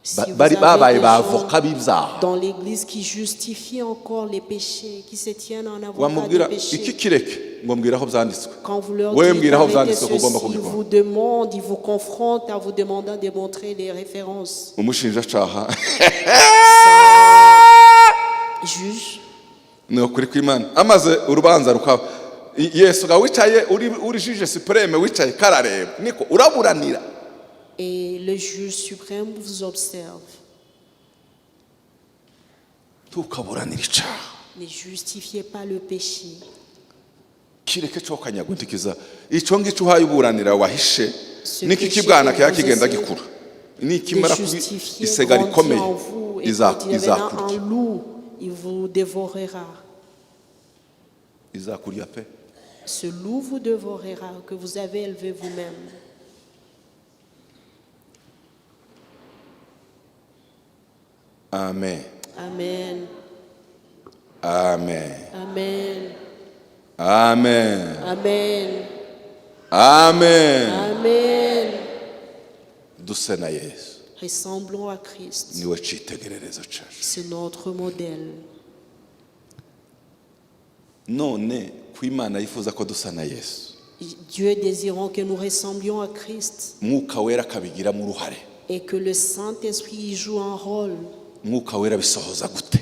Si vous bari avez babaye des ba gens avoka b'ibyaha dans l'église qui justifient encore les péchés, qui se tiennent en avocat wamubwira des iki péchés. Kireke ngo mbwira aho byanditswe. Quand vous leur Wowe dites mbwira aho d'arrêter byanditswe ko ugomba ceci, ils kubikora. vous demandent, ils vous confrontent en vous demandant de montrer les références. Umushinjacaha Juge, ni ukuri kw'Imana amaze urubanza rukaba Yesu ga wicaye uri juge suprême wicaye karareba niko uraburanira. Et le juge suprême vous observe. Tukaburanira icaha. Ne justifiez pas le péché. Kireke cyo kanyaguntikiza icyo ngicyo uhaye uburanira wahishe Ce niki péché kibwana que kiba vous kigenda essayez gikura de nikimara kuba justifier isega grandit rikomeye en vous et quand il deviendra izakurya. un loup, il vous dévorera. Izakurya pe. Ce loup vous dévorera que vous avez élevé vous-même. Amen. Amen. Amen. Amen. Amen. Amen. Amen. Amen. Duse na Yesu. Ressemblons à Christ. Niwe cyitegererezo cyacu. C'est notre modèle. None ku Imana yifuza ko dusa na Yesu Dieu désirant que nous ressemblions à Christ Mwuka Wera akabigiramo uruhare et que le Saint-Esprit y joue un rôle. Mwuka Wera bisohoza gute?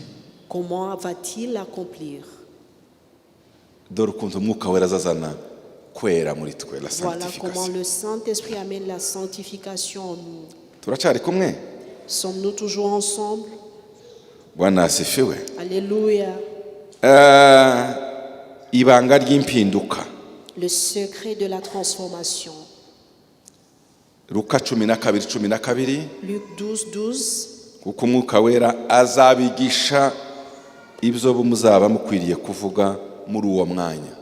Comment va-t-il l'accomplir? Dore ukuntu Umwuka Wera azazana kwera muri twe la Voilà comment sanctification. Le Saint-Esprit amène la sanctification en nous. Turacyari kumwe? Sommes-nous toujours ensemble? Bwana asifiwe. Alléluia. Ibanga ry'impinduka. Le secret de la transformation. Luka 12:12. Luc 12, 12. Kuko Umwuka Wera azabigisha ibyo muzaba mukwiriye kuvuga muri uwo mwanya.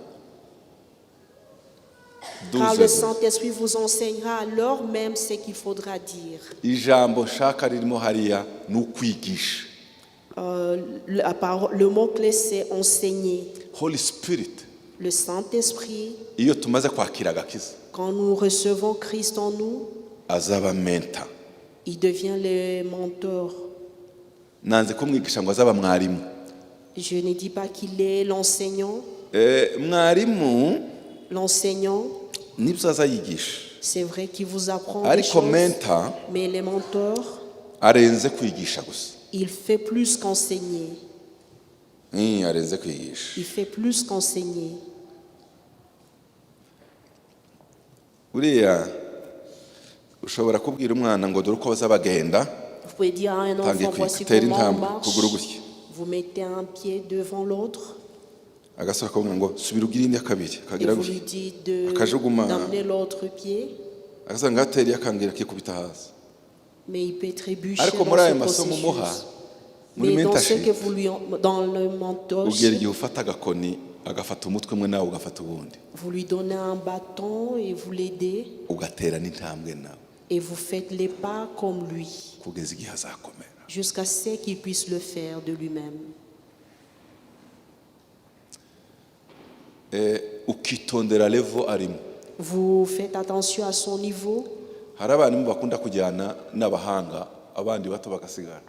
Car le 12. Saint-Esprit vous enseignera alors même ce qu'il faudra dire. Ijambo nshaka ririmo hariya ni ukwigisha. Le mot-clé, c'est enseigner. Holy Spirit Le Saint-Esprit, iyo tumaze kwakira agakiza quand nous recevons Christ en nous, azaba mentor. Il devient le mentor. Nanze kumwigisha ngo azaba mwarimu. Je ne dis pas qu'il est l'enseignant. Mwarimu L'enseignant, nibyo aza yigisha c'est vrai qu'il vous apprend des ariko choses, mentor mais les mentors, arenze kwigisha gusa. Il fait plus qu'enseigner. Arenze kwigisha. Il fait plus qu'enseigner. Uriya ushobora kubwira umwana ngo dore uko baza bagenda. Vous pouvez dire à un Tangiye enfant, voici kwiga, tera comment on intambwe, marche. ukuguru gutya. Vous mettez un pied devant l'autre Agasore akavuga ngo subira ubwire indi ya kabiri et akagira vous gutya lui dites akajuguma. D'amener l'autre pied, agasanga agatera akambwira akikubita hasi. Mais il peut trébucher Ariko dans muri ayo ce masomo umuha processus. muri Mais dans ce mentorship que vous lui, dans le ubwira mentorship, igihe ufata agakoni agafata umutwe umwe nawe ugafata uwundi vous lui donnez un bâton et vous l'aidez ugatera n'intambwe nawe et vous faites les pas comme lui kugeza igihe azakomera. Jusqu'à ce qu'il puisse le faire de lui-même. Ukitondera level arimo. Vous faites attention à son niveau. Hari abarimu bakunda kujyana n'abahanga abandi bato bagasigara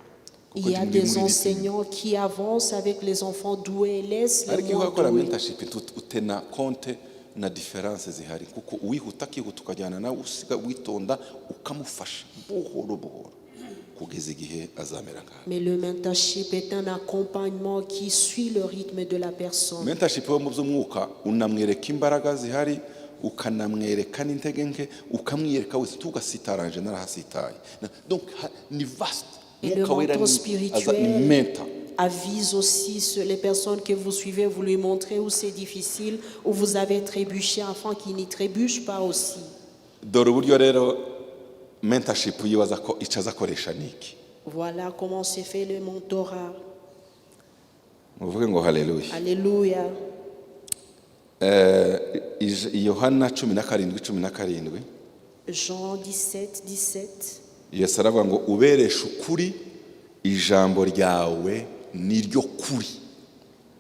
kuko Il y a ndi des muri rythme. Enseignants qui avancent avec les enfants doués et laissent les Ariko iyo moins ukora doués. mentorship utena compte na différence zihari kuko uwihuta akihuta ukajyana nawe usiga witonda ukamufasha buhoro buhoro kugeza igihe azamera nkawe. Mais le mentorship est un accompagnement qui suit le rythme de la personne. Mentorship yo mu by'umwuka unamwereka imbaraga zihari ukanamwereka n'intege nke ukamwiyereka wese tugasitara narahasitaye donc ni vaste. Et le Mwuka Wera mentor ni aza ni spirituel mentor. Avise aussi les personnes que vous suivez, vous lui montrez où c'est difficile, où vous avez trébuché, afin qu'il n'y trébuche pas aussi. Dore uburyo rero Mentorship yibaza ko icyo azakoresha ni iki. Voilà comment s'est fait le mentorat. Muvuge ngo haleluya. Alléluia. Yohana 17:17. Jean 17, 17. Yesu aravuga ngo ubereshe ukuri, ijambo ryawe ni ryo kuri.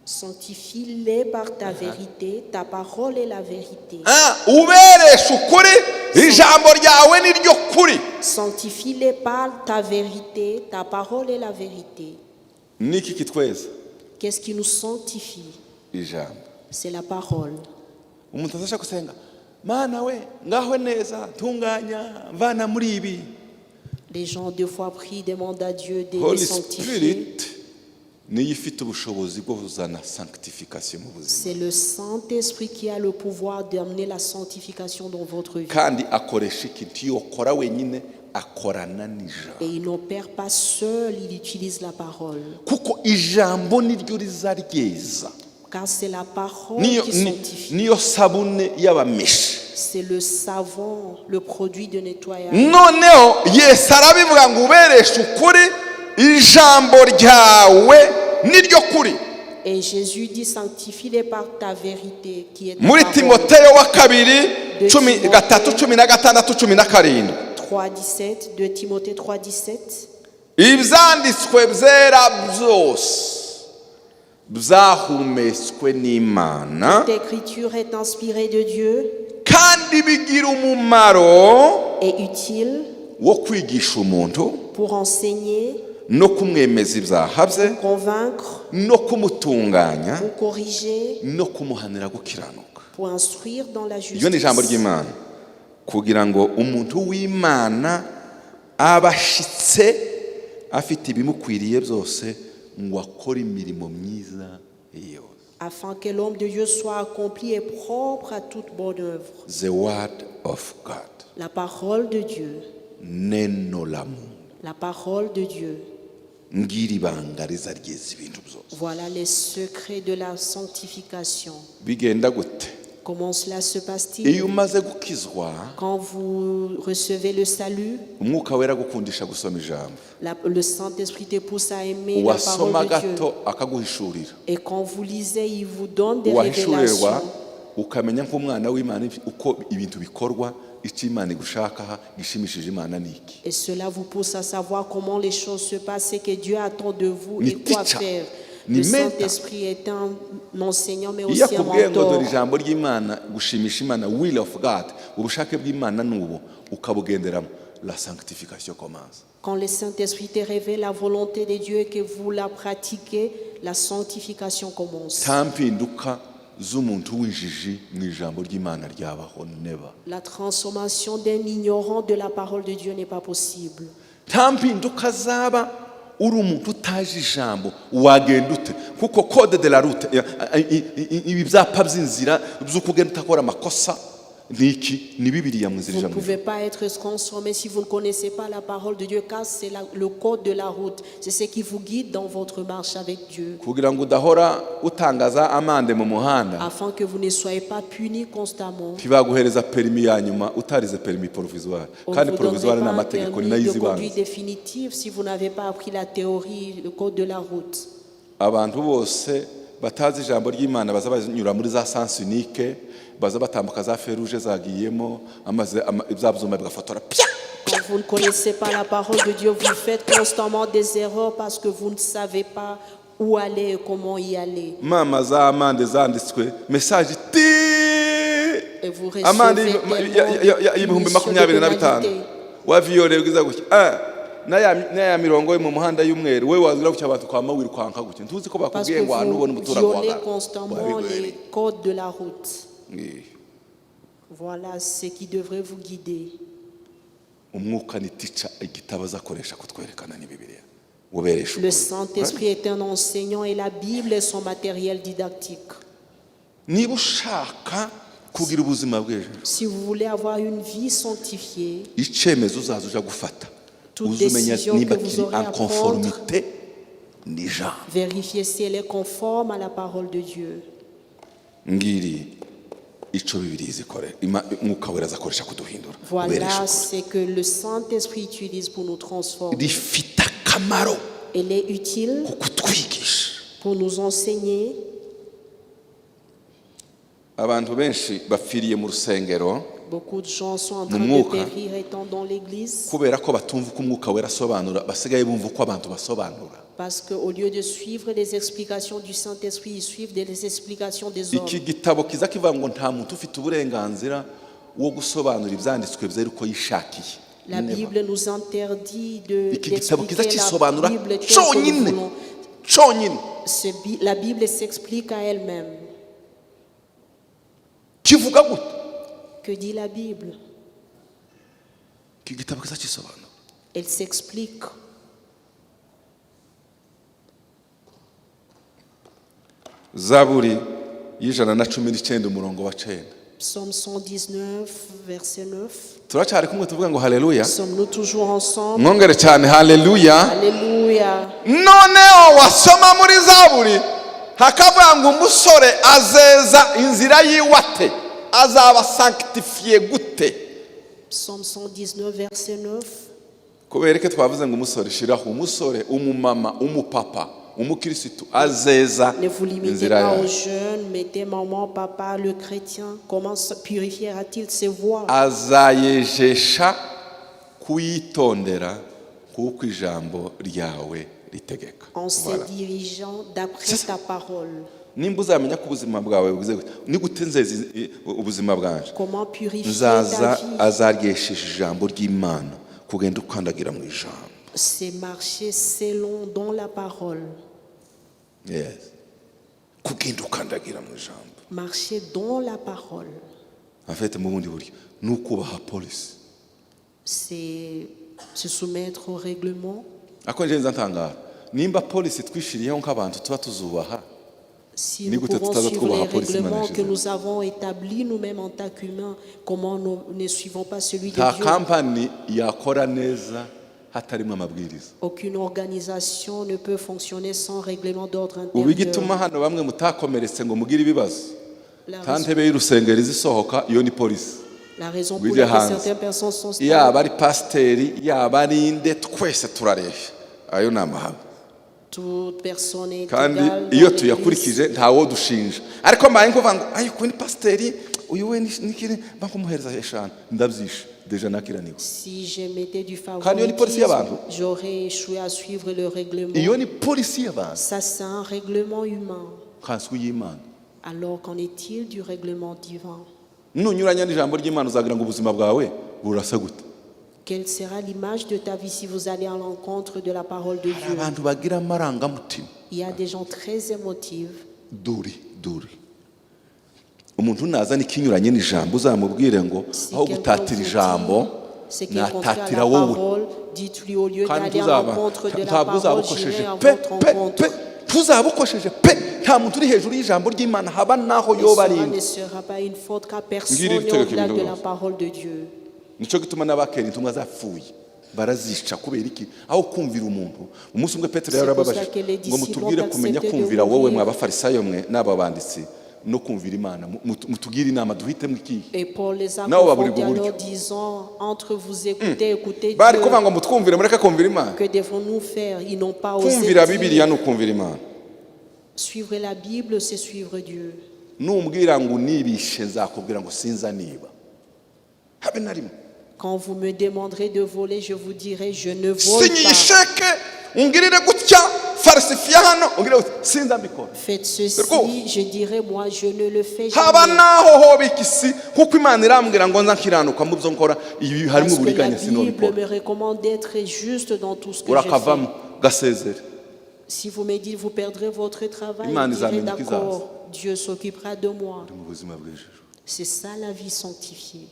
Sanctifie-les par ta vérité, ta parole est la vérité. Ah, ubereshe ukuri, ijambo ryawe ni ryo kuri. Sanctifie-les par ta vérité, ta parole est la vérité. Niki kitweza? Qu'est-ce qui nous sanctifie? Ijambo. C'est la parole. Umuntu azasha gusenga, Mana we, ngaho neza, tunganya, mvana muri ibi. Les gens, deux fois prient, demandent à Dieu de les Holy sanctifier. Spirit niyo ifite ubushobozi bwo kuzana sanctification mu buzima. C'est le Saint-Esprit qui a le pouvoir d'amener la sanctification dans votre vie. Kandi akoresha iki? Ntiyokora wenyine, akorana n'ijambo. Et il n'opère pas seul, il utilise la parole. Kuko ijambo niryo rizaryeza. Car c'est la parole Niyo qui sanctifie. Niyo sabune y'abameshi. C'est le savon, le produit de nettoyage. Noneho Yesu arabivuga ngo ubereshe ukuri, ijambo ryawe niryo kuri. Et Jésus dit, sanctifie-les par ta vérité qui est ta Muri parole. Timoteyo wa kabiri 13 16 17. 3, 17, 2 Timothée 3, 17. Ibyanditswe byera byose byahumetswe n'Imana Toute écriture est inspirée de Dieu kandi bigira umumaro et utile wo kwigisha umuntu pour enseigner, no kumwemeza ibyaha bye convaincre, no kumutunganya pour corriger, no kumuhanira gukiranuka. Pour instruire dans la Iryo ni ijambo justice. ry'Imana kugira ngo umuntu w'Imana abe ashitse, afite ibimukwiriye byose ngo akore imirimo myiza yose. Afin que l'homme de Dieu soit accompli et propre à toute bonne œuvre. The word of God. La parole de Dieu, Neno la Mungu. La parole de Dieu. Ngira ibanga riza ryeza ibintu byose. Voilà les secrets de la sanctification. Bigenda gute? Comment cela se passe-t-il? Iyo umaze gukizwa, Quand vous recevez le salut, Umwuka Wera agukundisha gusoma ijambo. le Saint-Esprit te pousse à aimer la Wasoma parole de Dieu. gato akaguhishurira. Et quand vous lisez, il vous donne des Wahishurirwa révélations. ukamenya nk'umwana w'Imana uko ibintu bikorwa, icyo Imana igushakaha gishimishije Imana ni iki. Et cela vous pousse à savoir comment les choses se passent et que Dieu attend de vous Ni et quoi teacher, faire. Ni Le mentor. Saint-Esprit est un enseignant, mais Iyo aussi un akubwiye ngo dore mentor. ijambo ry'Imana, gushimisha Imana, will of God, ubushake bw'Imana ni ubu, ukabugenderamo, la sanctification commence. Quand le Saint-Esprit te révèle la volonté de Dieu et que vous la pratiquez, la sanctification commence. Nta mpinduka z'umuntu w'injiji mu ijambo ry'Imana ryabaho, never. La transformation d'un ignorant de la parole de Dieu n'est pas possible. Nta mpinduka zaba uri umuntu utazi ijambo. Wagenda ute? Kuko code de la route, ibi byapa by'inzira by'uko ugenda utakora amakosa ni iki? Ni Bibiliya mu nzira Vous ija ne mu ijuru. pouvez pas être transformé si vous ne connaissez pas la parole de Dieu, car c'est le code de la route. C'est ce qui vous guide dans votre marche avec Dieu, Kugira ngo udahora utangaza amande mu muhanda, afin que vous ne soyez pas punis constamment. ntibaguhereza permis ya nyuma utarize permis provisoire. On ne Kandi vous provisoire donnerait ni pas un amategeko, ni permis nayo de izibanze. conduite définitive si vous n'avez pas appris la théorie, le code de la route. Abantu bose batazi ijambo ry'Imana baza banyura muri za sens unique, baza batambuka za feux rouges zagiyemo amaze bya byuma bigafotora pya. Quand vous ne connaissez pas la parole de Dieu, vous faites constamment des erreurs parce que vous ne savez pas où aller et comment y aller. Mama za amande zanditswe message ti Et vous recevez amande tellement de y'ibihumbi punitions, de 25 pénalités. wa viyore bwiza gutya. Ah, n'aya mirongo yo mu muhanda y'umweru we wazira gutya, abantu kwama wirukanka gutya, ntuzi ko Parce bakubwiye que ngo ahantu ubona vous umuturage violez wahagarara. constamment les codes de la route. Voilà ce qui devrait vous guider. Umwuka ni teacher, igitabo azakoresha kutwerekana ni Bibiliya uberesha Le ukuri. Saint-Esprit est un enseignant et la Bible est son matériel didactique. Niba ushaka kugira ubuzima bw'ejo, Si vous voulez avoir une vie sanctifiée, icyemezo uzaza uja gufata, toute uze umenya décision niba que vous kiri aurez en à prendre, conformité n'ijambo. Vérifiez si elle est conforme à la parole de Dieu. Ngiri Ico Bibiliya izikore Mwuka Wera azakoresha kuduhindura Voilà uberesha ukuri. Ce que le Saint-Esprit utilise pour nous transformer. Rifite akamaro Elle est utile ku kutwigisha. Pour nous enseigner. Abantu benshi bapfiriye mu rusengero Beaucoup de gens sont en train mu de mwuka périr étant dans l'église kubera ko batumva uko Umwuka Wera asobanura, basigaye bumva uko abantu basobanura. Parce qu'au lieu de suivre les explications du Saint-Esprit, ils suivent les explications des hommes. Iki gitabo kiza kivuga ngo nta muntu ufite uburenganzira wo gusobanura ibyanditswe byera uko yishakiye. La Never. Bible nous interdit de Iki gitabo kiza d'expliquer la kisobanura Bible telle que nous cyonyine voulons. cyonyine. La Bible s'explique à elle-même. Kivuga gute? Que dit la Bible? Iki gitabo kiza kisobanura. Elle s'explique. Zaburi y'119, umurongo wa 9. Psaume 119, verset 9. Turacyari kumwe? Tuvuga ngo haleluya. Sommes-nous toujours ensemble? Mwongere cyane, haleluya. Alléluia. Noneho wasoma muri Zaburi hakavuga ngo umusore azeza inzira yiwe ate, azaba sanctifié gute? Psaume 119, verset 9. Kubera ko twavuze ngo umusore, shiraho umusore, umumama, umupapa, umukirisitu azeza Ne vous limitez inzira pas aux yawe. Jeunes, mettez maman, papa, le chrétien. Comment se purifiera-t-il ses voies? Azayejesha kuyitondera kuko ijambo ryawe ritegeka. En se Voilà. dirigeant d'après C'est ça. ta parole. Nimba uzamenya ko ubuzima bwawe bugize gute, ni gute nzeza ubuzima bwanje? Comment purifier ta Nzaza vie? azaryesheje ijambo ry'Imana, kugenda ukandagira mu ijambo. C'est marcher selon dans la parole. Yes. Kugenda ukandagira mu ijambo. Marcher dans la parole. En fait, mu bundi buryo ni ukubaha polisi. C'est se soumettre au règlement. Ako nje nza ntangara nimba polisi twishiriyeho nk'abantu tuba tuzubaha. Si Ni nous gute pouvons tutaza suivre twubaha les polisi Imana règlements que yashyizeho? nous avons établis nous-mêmes en tant qu'humains, comment nous ne suivons pas celui de Nta Dieu? Kampani yakora neza hatarimo amabwiriza. Aucune organisation ne peut fonctionner sans règlement d'ordre Ubu igituma intérieur. hano bamwe mutakomeretse ngo mugire ibibazo, La nta raison, ntebe y'urusengero izisohoka, iyo ni polisi. La raison pour Wijye laquelle hanze. Certaines personnes sont stables, Yaba ari pasiteri, yaba ari inde, twese turareshya, ayo ni amahame. Toute personne est Kandi égale dans iyo l'Église. tuyakurikije ntawo dushinja, ariko mbaye nkuvuga ngo ayo ni pasiteri uyu we nikiri bakumuhereza eshanu, ndabyishe déjà nakiraniwe. Si je mettais du Kandi iyo ni polisi favoritisme, y'abantu. J'aurais échoué à suivre le règlement. Iyo ni polisi y'abantu. Ça, c'est un règlement humain. Kanswe y'Imana. Alors qu'en est-il du règlement divin? Nunyuranya n'ijambo ry'Imana uzagira ngo ubuzima bwawe burasa gute? Quelle sera l'image de ta vie si vous allez à l'encontre de la parole de Hari Dieu? Abantu bagira amarangamutima. Il y a des gens très émotifs. Duri duri umuntu nazana ikinyuranye n'ijambo uzamubwire ngo Si aho quelqu'un gutatira vous ijambo dit ce qui est contraire à natatira la wowe. Parole, dites-lui: au lieu Kandi d'aller à ntuzaba l'encontre de la ntabwo uzaba parole, ukosheje j'irai à pe votre pe rencontre. Pe ntuzaba ukosheje pe, nta muntu uri hejuru y'ijambo ry'Imana haba n'aho Et yoba cela ari. Ne sera pas une faute car personne Ngiri n'est itegeko au-delà ibintu de la byose. Parole de Dieu. Nicyo gituma n'abakera intumwa zapfuye barazica. Kubera iki? Aho kumvira umuntu, umunsi umwe Petero C'est pour yarababajije cela que les ngo disciples mutubwire ont kumenya accepté de kumvira wowe mourir. mwa bafarisayo mwe n'aba banditsi no kumvira Imana, mutugire inama duhitemo ikihe? Et Paul les a Nabo baburi confrontés en uburyo. Leur disant: entre vous écoutez, écoutez Bari Dieu, kuvuga ngo mutwumvire mureke kumvira Imana. Que devons-nous faire? Ils n'ont pas osé Kumvira dire. Bibiliya ni ukumvira Imana. Suivre la Bible, c'est suivre Dieu. Numbwira ngo unibishe nzakubwira ngo sinza niba habe na rimwe. Quand vous me demanderez de voler, je vous dirai: je ne vole Sinya iyi pas. Chèque ungirire gutya, falsifier hano ungirire gutya, sinza mbikora. Faites ceci, Rwose. Je dirai: moi, je ne le fais Haba jamais. naho hoba ikisi kuko Imana irambwira ngo nza nkiranuka mu byo nkora, ibi harimo Parce que la uburiganya Bible sinobikora. Me recommande d'être juste dans tout ce que je Urakavamo fais. gasezere. Si vous me dites: vous perdrez votre travail, Imana je dirai: izamenya uko izaza. d'accord, Dieu s'occupera de moi. Mu buzima bw'ijuru. C'est ça la vie sanctifiée.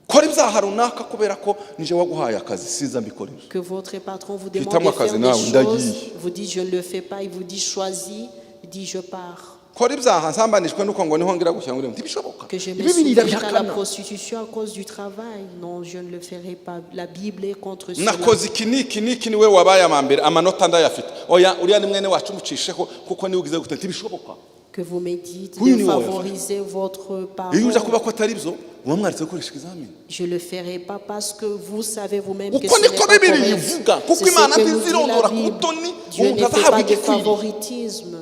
Kora ibyaha runaka kubera ko nije waguhaye akazi, sinza mbikora ibyo. Que votre patron vous demande Hitamo de faire akazi des nawe, choses, ndagiye. Vous dites: je ne le fais pas, il vous dit: choisis, il dit: je pars. Kora ibyaha nsambanijwe nuko ngo niho ngira gushyira ngo ntibishoboka. Que je me Bibiliya soumette à la irabihakana. Prostitution à cause du travail. Non, je ne le ferai pas. La Bible est contre cela. Nakoze iki n'iki n'iki, niwe wabaye amambere, amanota ndayafite, oya uriya ni mwene wacu umucisheho kuko niwe ugize gute, ntibishoboka. Que vous me dites Oui, de oui, oui. favoriser votre Iyo uza parent. kuba ko atari byo, muba mwaretse gukoresha ikizamini. Je ne le ferai pas parce que vous savez vous-même que Uko ce n'est niko pas Bibiliya correct. ivuga, kuko C'est ce Imana que nous dit ntizirondora la ku Bible. butoni, Dieu umuntu ne fait azahabwa pas de igikwiriye. favoritisme.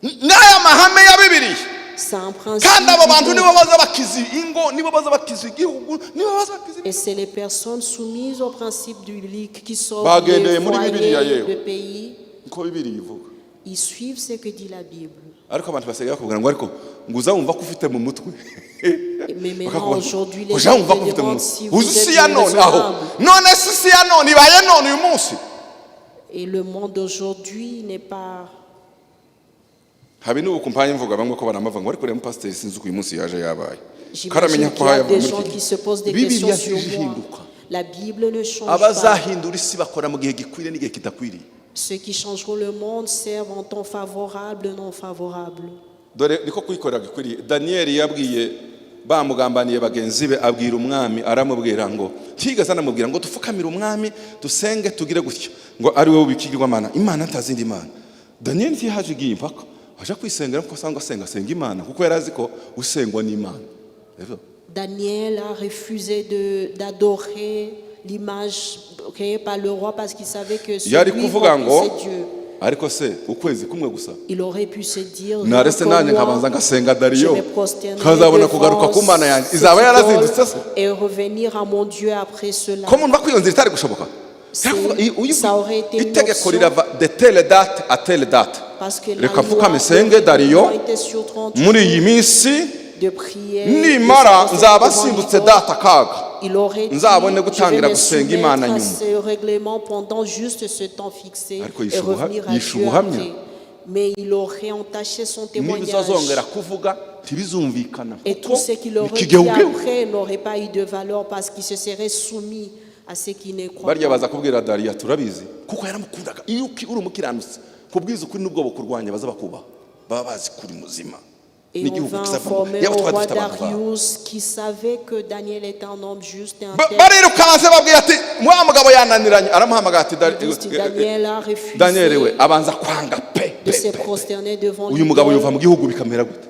N'aya mahame ya Bibiliya. C'est un principe Kandi abo bantu biblique. nibo baza bakiza ingo, nibo baza bakiza igihugu, nibo baza bakiza. Et c'est les personnes soumises au principe biblique qui sauvent Bagendeye les muri Bibiliya foyers, yewe. le pays. Niko Bibiliya ivuga. Ils suivent ce que dit la Bible. Ariko abantu basigaye bakubwira ngo ariko ngo uzawumva ko ufite mu mutwe. Mais maintenant, Bakakubaza, aujourd'hui, les uja gens wumva te ko ufite mu demandent mutwe si vous uzi êtes isi ya none aho raisonnable. none se isi ya none ibaye none uyu munsi. Et le monde d'aujourd'hui n'est pas. Habe n'ubu kumpanye mvuga bamwe ko baramavuga ngo ariko rero mupasiteri sinzi uko uyu munsi yaje yabaye karamenya J'imagine ko qu'il y a hayava des muri gens iki qui se posent des Bibiliya questions sur moi. ntizihinduka. La Bible ne change pas. Abazahindura isi bakora mu gihe gikwiriye n'igihe kidakwiriye. Ceux qui changeront le monde servent en temps favorable, non favorable. Dore niko kuyikorera gikwiriye. Daniyeli yabwiye bamugambaniye bagenzi be, abwira umwami, aramubwira ngo ntigeze anamubwira ngo dupfukamire umwami dusenge tugire gutya ngo ari wowe ubikigirwamana imana ntazindi mana. Daniyeli ntiyahaje igiye impaka aje kwisengera kuko asanzwe asenga, asenga Imana kuko yari azi ko usengwa n'Imana. Rero, Daniel a refusé d'adorer l'image créée par le roi parce qu'il savait que yari celui kuvuga ngo c'est Dieu. Ariko se ukwezi kumwe gusa Il aurait pu se dire, narese comme nanjye moi, nkabanza ngasenga Dariyo je me prosternerai nkazabona devant kugaruka ku Mana yanjye cette izaba idole yarazindutse se. et revenir à mon Dieu après cela. Ko mumva ko iyo nzira itari gushoboka. Ça aurait été une Itegeko option. rirava de telle date à telle date, Parce que la reka mfukame loi nsenge Dariyo était sur 30 muri iyi jours minsi, de prière, nimara de se nzaba prosterner devant nsimbutse l'idole. data kaga Il aurait dit, nzabone je vais gutangira me gusenga soumettre Imana à nyuma. ce règlement pendant juste ce temps fixé Ariko et yishe revenir à yishe Dieu ubuhamya. après. Mais il aurait entaché son Niba témoignage. uzazongera kuvuga ntibizumvikana Et kuko tout ce qu'il aurait dit ikigewugewu. après n'aurait pas eu de valeur parce qu'il se serait soumis à ce qui ne croit Barya pas. baza kubwira Dariya turabizi kuko yaramukundaga. Iyo uri umukiranutsi kubwiza ukuri n'ubwo bukurwanya baza bakubaha baba bazi kuri muzima. Et on N'igihugu va kizavamo informer yaba au twari roi dufite abantu bawe. Darius qui savait que Daniel était un homme juste et intègre. Barirukanse babwira ati wa mugabo yananiranye aramuhamagara ati Ils disent, Daniel a refusé Daniel we abanza kwanga pe de pe, se pe. Prosterner devant Uyu mugabo l'idole. yuva mu gihugu bikamera gute?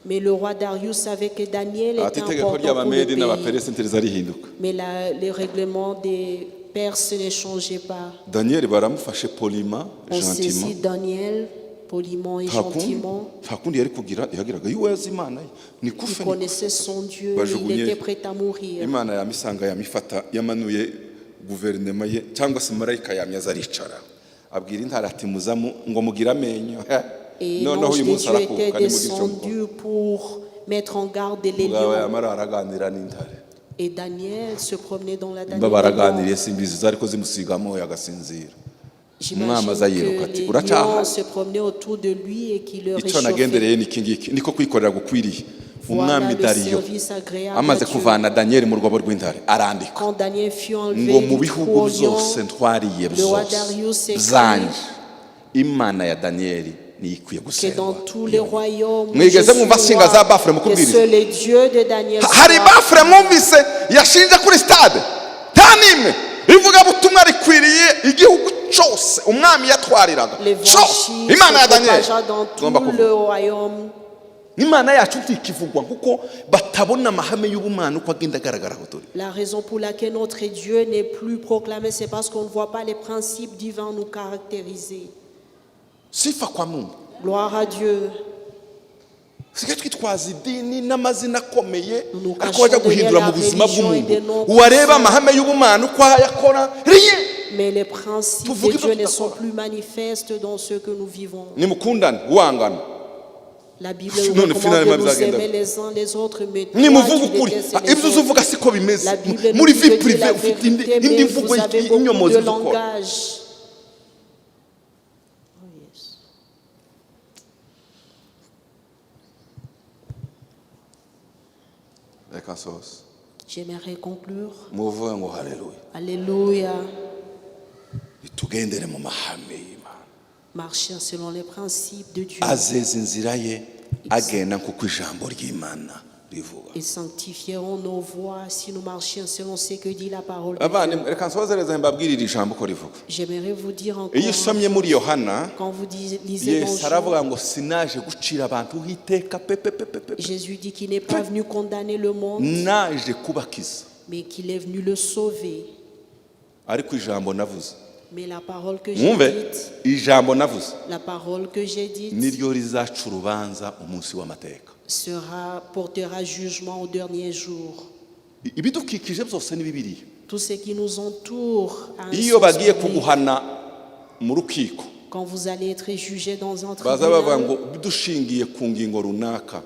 Mais le roi Darius savait que Daniel Ati était itegeko important pour le ry'Abamedi pays. n'Abaperesi ntiriza rihinduka. Mais les règlements des Perses ne changeaient pas. Daniel baramufashe poliment, On gentiment. saisit Daniel poliment et Nta kundi gentiment. nta kundi yari kugira yagiraga iyo azi Imana ye ni Il kufe ni connaissait son Dieu, et il Bajugunye. était prêt à mourir. Imana yamisanga yamifata yamanuye guverinoma ye cyangwa se marayika yamye aza aricara abwira intara ati muzamu ngo mugire amenyo. Et Noneho l'ange uyu de munsi Dieu était arakuka nimugire icyo mukora. descendu pour mettre en garde les Mugabo lions. yamara araganira n'intare. Et Daniel se promenait dans la Nimba Daniel. baraganiriye simbizi zari ko zimusigamo agasinzira. J'imagine Umwami aza yiruka que ati les "Uracaha?" lions se promenaient autour de lui et qui le Icyo réchauffaient. nagendereye ni iki ngiki niko kwikorera gukwiriye. Voilà Umwami le Dariyo service agréable à amaze Dieu. kuvana Daniyeli mu rwobo rw'intare arandika Quand Daniel fut ngo enlevé mu du bihugu trou au lion, byose ntwariye le roi byose Darius écrit zanjye Imana ya Daniyeli niyo ikwiye que gusengwa. dans tous les royaumes, je Mwigeze suis mwumva ashinga roi, za bafure que mukubwiriza? seul le Dieu de Daniel Hari soit. Bafure mwumvise yashinze kuri stade nta n'imwe ivugabutumwa rikwiriye igihugu cyose umwami yatwariraga cyose L'évangile Imana ya se Daniyeli propagea dans Ngomba tout kuvuga. le royaume. Imana yacu ntikivugwa kuko batabona amahame y'ubumana uko agenda agaragara aho turi. La raison pour laquelle notre Dieu n'est plus proclamé, c'est parce qu'on ne voit pas les principes divins nous caractériser. Sifa kwa Mungu. Gloire à Dieu. Sigaye twitwaza idini n'amazina akomeye Nous ariko bajya cachons guhindura derrière mu la buzima religion et bw'umuntu des noms wareba puissants. Amahame y'ubumana uko ayakora riye. Mais les principes Tuvuge de ibyo Dieu ne sont tudakora. Plus manifestes dans ce que nous vivons. Nimukundane wangana. La Bible nous None recommande finalement de nous bizagenda aimer les uns les autres, mais toi, nimuvuge tu ukuri. détestes Ah, les ibyo uzi autres. uvuga siko bimeze. La Bible nous Muri dit vie de dire privée la ufite indi vérité, indi mais mvugo vous avez beaucoup inyomozi de ukora. langage. Oh, yes. Reka nsoze. J'aimerais conclure. Muvuge ngo haleluya. Alléluia. Nitugendere mu mahame y'Imana. Marcher selon les principes de Dieu. Azeza inzira ye agenda kuko ijambo ry'Imana rivuga. Et sanctifieront nos voies si nous marchions selon ce que dit la parole de Dieu. Abavandimwe, reka nsozereze mbabwire iri jambo uko rivuga. J'aimerais vous dire encore, Iyo usomye muri Yohana, quand vous lisez dans Yesu Jean, aravuga ngo sinaje gucira abantu iteka pe pe pe pe pe. Jésus dit qu'il n'est pas venu condamner le monde, Naje kubakiza. Mais qu'il est venu le sauver. Ariko ijambo navuze, Mais la parole que j'ai mwumve, dite, ijambo navuze la parole que j'ai dite niryo rizaca urubanza umunsi w'amateka. Portera jugement au dernier jour. Ibidukikije byose ni Bibiliya. Tout ce qui nous entoure a un Iyo sens bagiye biblique. Kuguhana mu rukiko, Quand vous allez être jugé dans un baza bavuga tribunal, ngo dushingiye ku ngingo runaka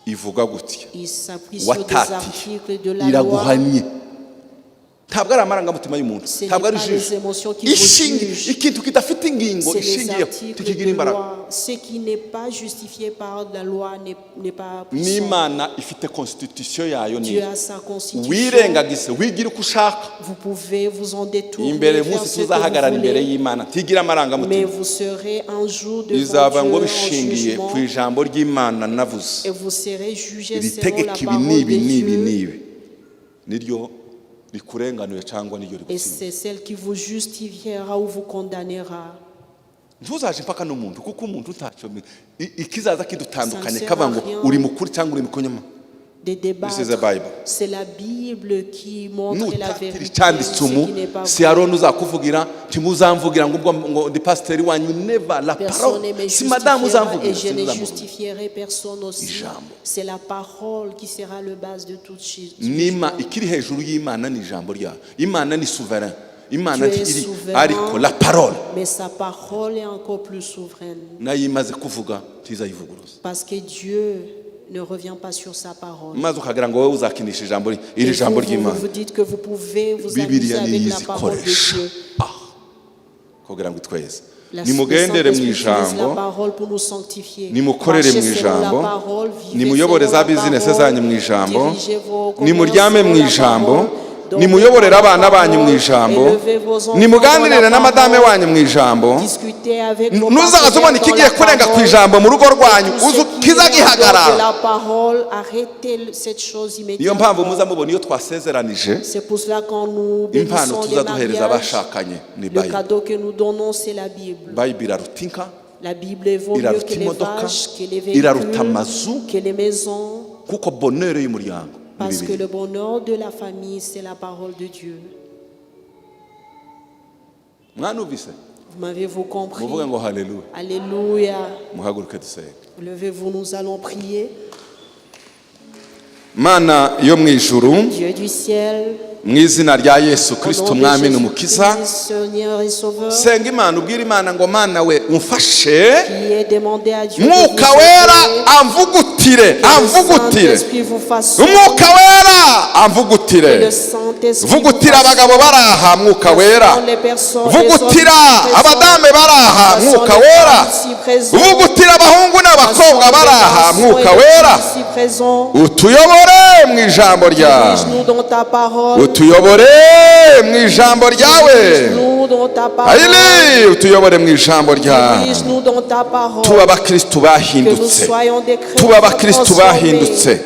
ivuga gutya, il s'appuie sur des watatiye, articles de la loi. iraguhanye. Ntabwo ari amarangamutima y'umuntu, Ce n'est ntabwo ari pas juge les émotions qui vous ishingiye jugent. ikintu kidafite ingingo C'est les ishingiye articles tukigira de imbaraga. loi. Ce qui n'est pas justifié par la loi n'est pas puissant. N'Imana ifite constitution yayo Dieu ni a sa constitution. wirengagize wigira uko ushaka. Vous pouvez vous en détourner, Imbere faire munsi ce que tuzahagarara vous imbere voulez, y'Imana ntigira mais amarangamutima. vous serez un jour devant Izava Dieu ngo en bishingiye jugement ku ijambo ry'Imana navuze et vous serez jugés iri selon la tegeko ibi parole de n'ibi n'ibi Dieu. n'ibi niryo rikurenganuye cyangwa niryo Et rigutsinda. c'est celle qui vous justifiera ou vous condamnera. Ntuzaje impaka n'umuntu kuko umuntu ntacyo ikizaza kidutandukanye Ça ne kavuga ngo sert à rien. uri mukuri cyangwa uri mukunyuma. Des débats. This is the Bible. C'est la Bible qui montre la Nutatira vérité, icyanditse ce umu qui n'est pas si vrai. Aroni uzakuvugira ntimuzamvugira ngo ubwo ngo ndi pasiteri wanyu, never la Personne parole, ne me si madamu justifiera uzamvugira et je ne sinuzamvugira. justifierai personne aussi. Ijambo. C'est la parole qui sera le base de toute chose. Nima ikiri hejuru y'Imana ni ijambo ryayo. Imana ni souverain, Imana Dieu est iri souverain. ariko la parole Mais sa parole est encore plus souveraine. Nayo imaze kuvuga ntizayivuguruza. Parce que Dieu ne revient pas sur sa parole. Maze ukagira ngo wowe uzakinisha ijambo iri Et jambo vous, vous, ry'Imana. vous dites que vous pouvez vous amuser Bibiliya avec niyo la parole de izikoresha Dieu. Kugira ngo itweze. Le Nimugendere mu Saint-Esprit utilise la ijambo, parole pour nous sanctifier. nimukorere Marchez mu selon la ijambo, parole, vivez nimuyobore selon za la bizinesi parole, zanyu mu ijambo, dirigez vos commerces nimuryame mu selon la ijambo, parole, dormez nimuyoborere dans la abana banyu mu parole, ijambo, élevez vos enfants nimuganirire dans la na madame parole, wanyu mu ijambo. Discutez avec vos Nuzaza ubona partenaires dans ikigiye la kurenga ku parole. ijambo mu rugo rwanyu Tout ce uzu qui est en dehors de kizagihagarara. la parole, arrêtez cette chose Niyo immédiatement. mpamvu muza mubona iyo twasezeranije, C'est pour cela quand nous impano bénissons les tuza duhereza mariages, abashakanye ni le Bible. cadeau que nous donnons, c'est la Bible. Bible iraruta inka, La Bible vaut mieux iraruta que les imodoka, vaches, que les iraruta véhicules, amazu, que les maisons, kuko bonheur y'umuryango ni parce que Bibiliya. le bonheur de la famille, c'est la parole de Dieu. Mwanumvise? Vous m'avez-vous compris? Muvuge ngo haleluya. Alléluia. Muhaguruke dusenge. Levez-vous, nous allons prier. Mana yo mu ijuru, Dieu du ciel, mu izina rya Yesu au Kirisito nom de Mwami n'Umukiza, Jésus-Christ, Seigneur et Sauveur, senga Imana ubwire Imana ngo Mana we umfashe, qui est demandé à Dieu de vous Mwuka Wera aider, amvugutire, que le amvugutire, Saint-Esprit vous fasse, Umwuka Wera que amvugutire, le Saint-Esprit vous vugutira fasse, abagabo bari aha Mwuka Wera, les personnes, les hommes vugutira ici présents, abadame bari aha façon Mwuka les Wera, femmes ici présentes, vugutira abahungu n'abakobwa façon bari les aha garçons Mwuka et les Wera, filles ici présents, utuyobore mu ijambo ryawe, dirige-nous dans ta parole, utuyobore mu ijambo ryawe, dirige-nous dans ta parole, ayili utuyobore mu ijambo ryawe. dirige-nous dans ta parole, Tuba abakristu que nous bahindutse, soyons des chrétiens tuba abakristu transformés, bahindutse,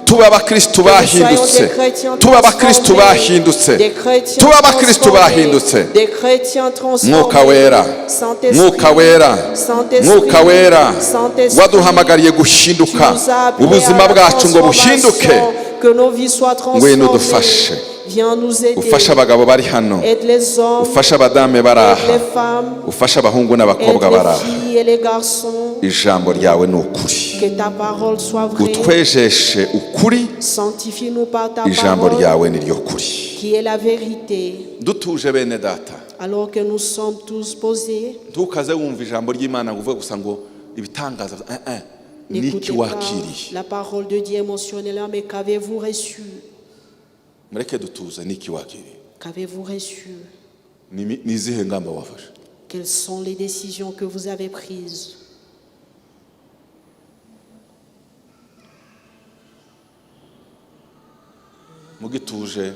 tuba abakristu que nous soyons bahindutse, des chrétiens tuba abakristu transformés, bahindutse, des chrétiens tuba abakristu transformés, bahindutse. Des chrétiens transformés. Mwuka Wera, Saint-Esprit, Mwuka Wera, Saint-Esprit, Mwuka Wera Saint-Esprit, waduhamagariye tu guhinduka, nous as appelés ubuzima à la bwacu ngo buhinduke, transformation, que nos vies soient ngwino transformées. udufashe. Viens nous aider. Ufashe abagabo bari hano, Aide les hommes, ufashe abadame bari aide aha, les femmes, ufashe abahungu aide n'abakobwa bari les aha. filles et les garçons. Ijambo ryawe ni ukuri. Que ta parole soit vraie. Utwejeshe ukuri. Sanctifie-nous par ta Ijambo parole ryawe ni ryo kuri. qui est la vérité. Dutuje bene data, Alors que nous sommes tous posés, ntukaze wumva ijambo ry'Imana ngo uvuge gusa ngo ibitangaza eh, eh, niki n'écoutez pas wakiriye. la parole de Dieu émotionnellement, mais qu'avez-vous reçu? Mureke dutuze, niki wakiriye? Qu'avez-vous reçu? Ni ni izihe ngamba wafashe? Quelles sont les décisions que vous avez prises? Mugituje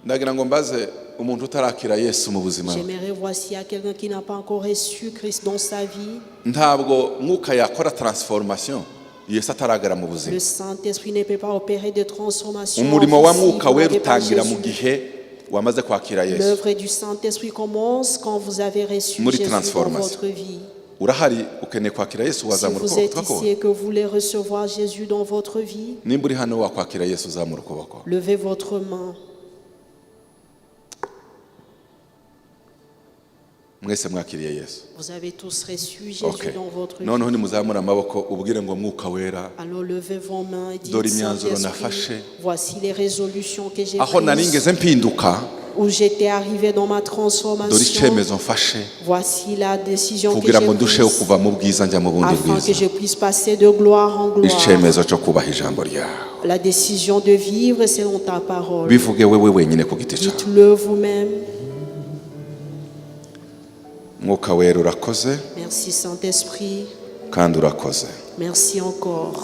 ndagira ngo mbaze umuntu utarakira Yesu mu buzima bwe. J'aimerais voir s'il y a quelqu'un qui n'a pas encore reçu Christ dans sa vie. Ntabwo Mwuka yakora transformation Yesu ataragera mu buzima. Le Saint-Esprit ne peut pas opérer de transformation en Umurimo wa vous si Mwuka vous Wera n'avez pas utangira mu Jésus. Gihe wamaze kwakira Yesu. L'œuvre du Saint-Esprit commence quand vous avez reçu Muri Jésus dans transformation. Votre vie. Urahari ukeneye kwakira Yesu Si wazamura vous ukuboko êtes tukakubona. ici et que vous voulez recevoir Jésus dans votre vie, Nimba uri hano wakwakira Yesu uzamura ukuboko. Levez votre main. Mwese mwakiriye Yesu. Vous avez tous reçu Jésus Okay. dans votre vie. Noneho nimuzamura amaboko ubwire ngo Mwuka Wera, Alors levez vos mains et dites, dore imyanzuro Saint-Esprit, nafashe. Voici les résolutions que j'ai Aho nari prises, ngeze mpinduka, où j'étais arrivé dans ma dore transformation. icyemezo mfashe Voici la décision que kugira j'ai ngo ndusheho prise kuva mu bwiza njya mu bundi afin que bwiza, je puisse passer de gloire en gloire. Icyemezo cyo kubaha ijambo ryawe. La décision de vivre selon ta parole. Bivuge wewe wenyine ku giti cyawe. Dites-le vous-même. Mwuka Wera urakoze. Merci Saint-Esprit. Kandi urakoze. Merci encore.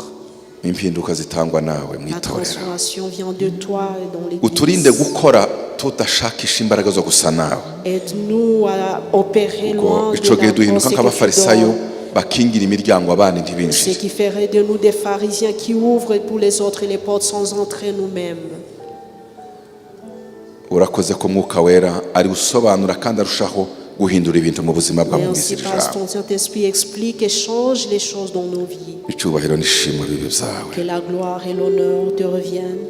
Impinduka zitangwa nawe mu La itorero. Transformation vient de toi et dans Uturinde l'Église. Gukora tudashakisha imbaraga zo gusa nawe. Aide-nous à opérer Kuko loin de ico gihe la duhinduka pensée que tu nk'abafarisayo donnes. bakingira imiryango abandi Ce ntibinjire. Qui ferait de nous des pharisiens qui ouvrent pour les autres les portes sans entrer nous-mêmes. Urakoze ko Mwuka Wera ari gusobanura kandi arushaho guhindura ibintu mu buzima bwa Merci mubwizira parce que ijambo. Ton Saint-Esprit explique et change les choses dans nos vies. Icyubahiro n'ishimwe bibe byawe. Que la gloire et l'honneur te reviennent.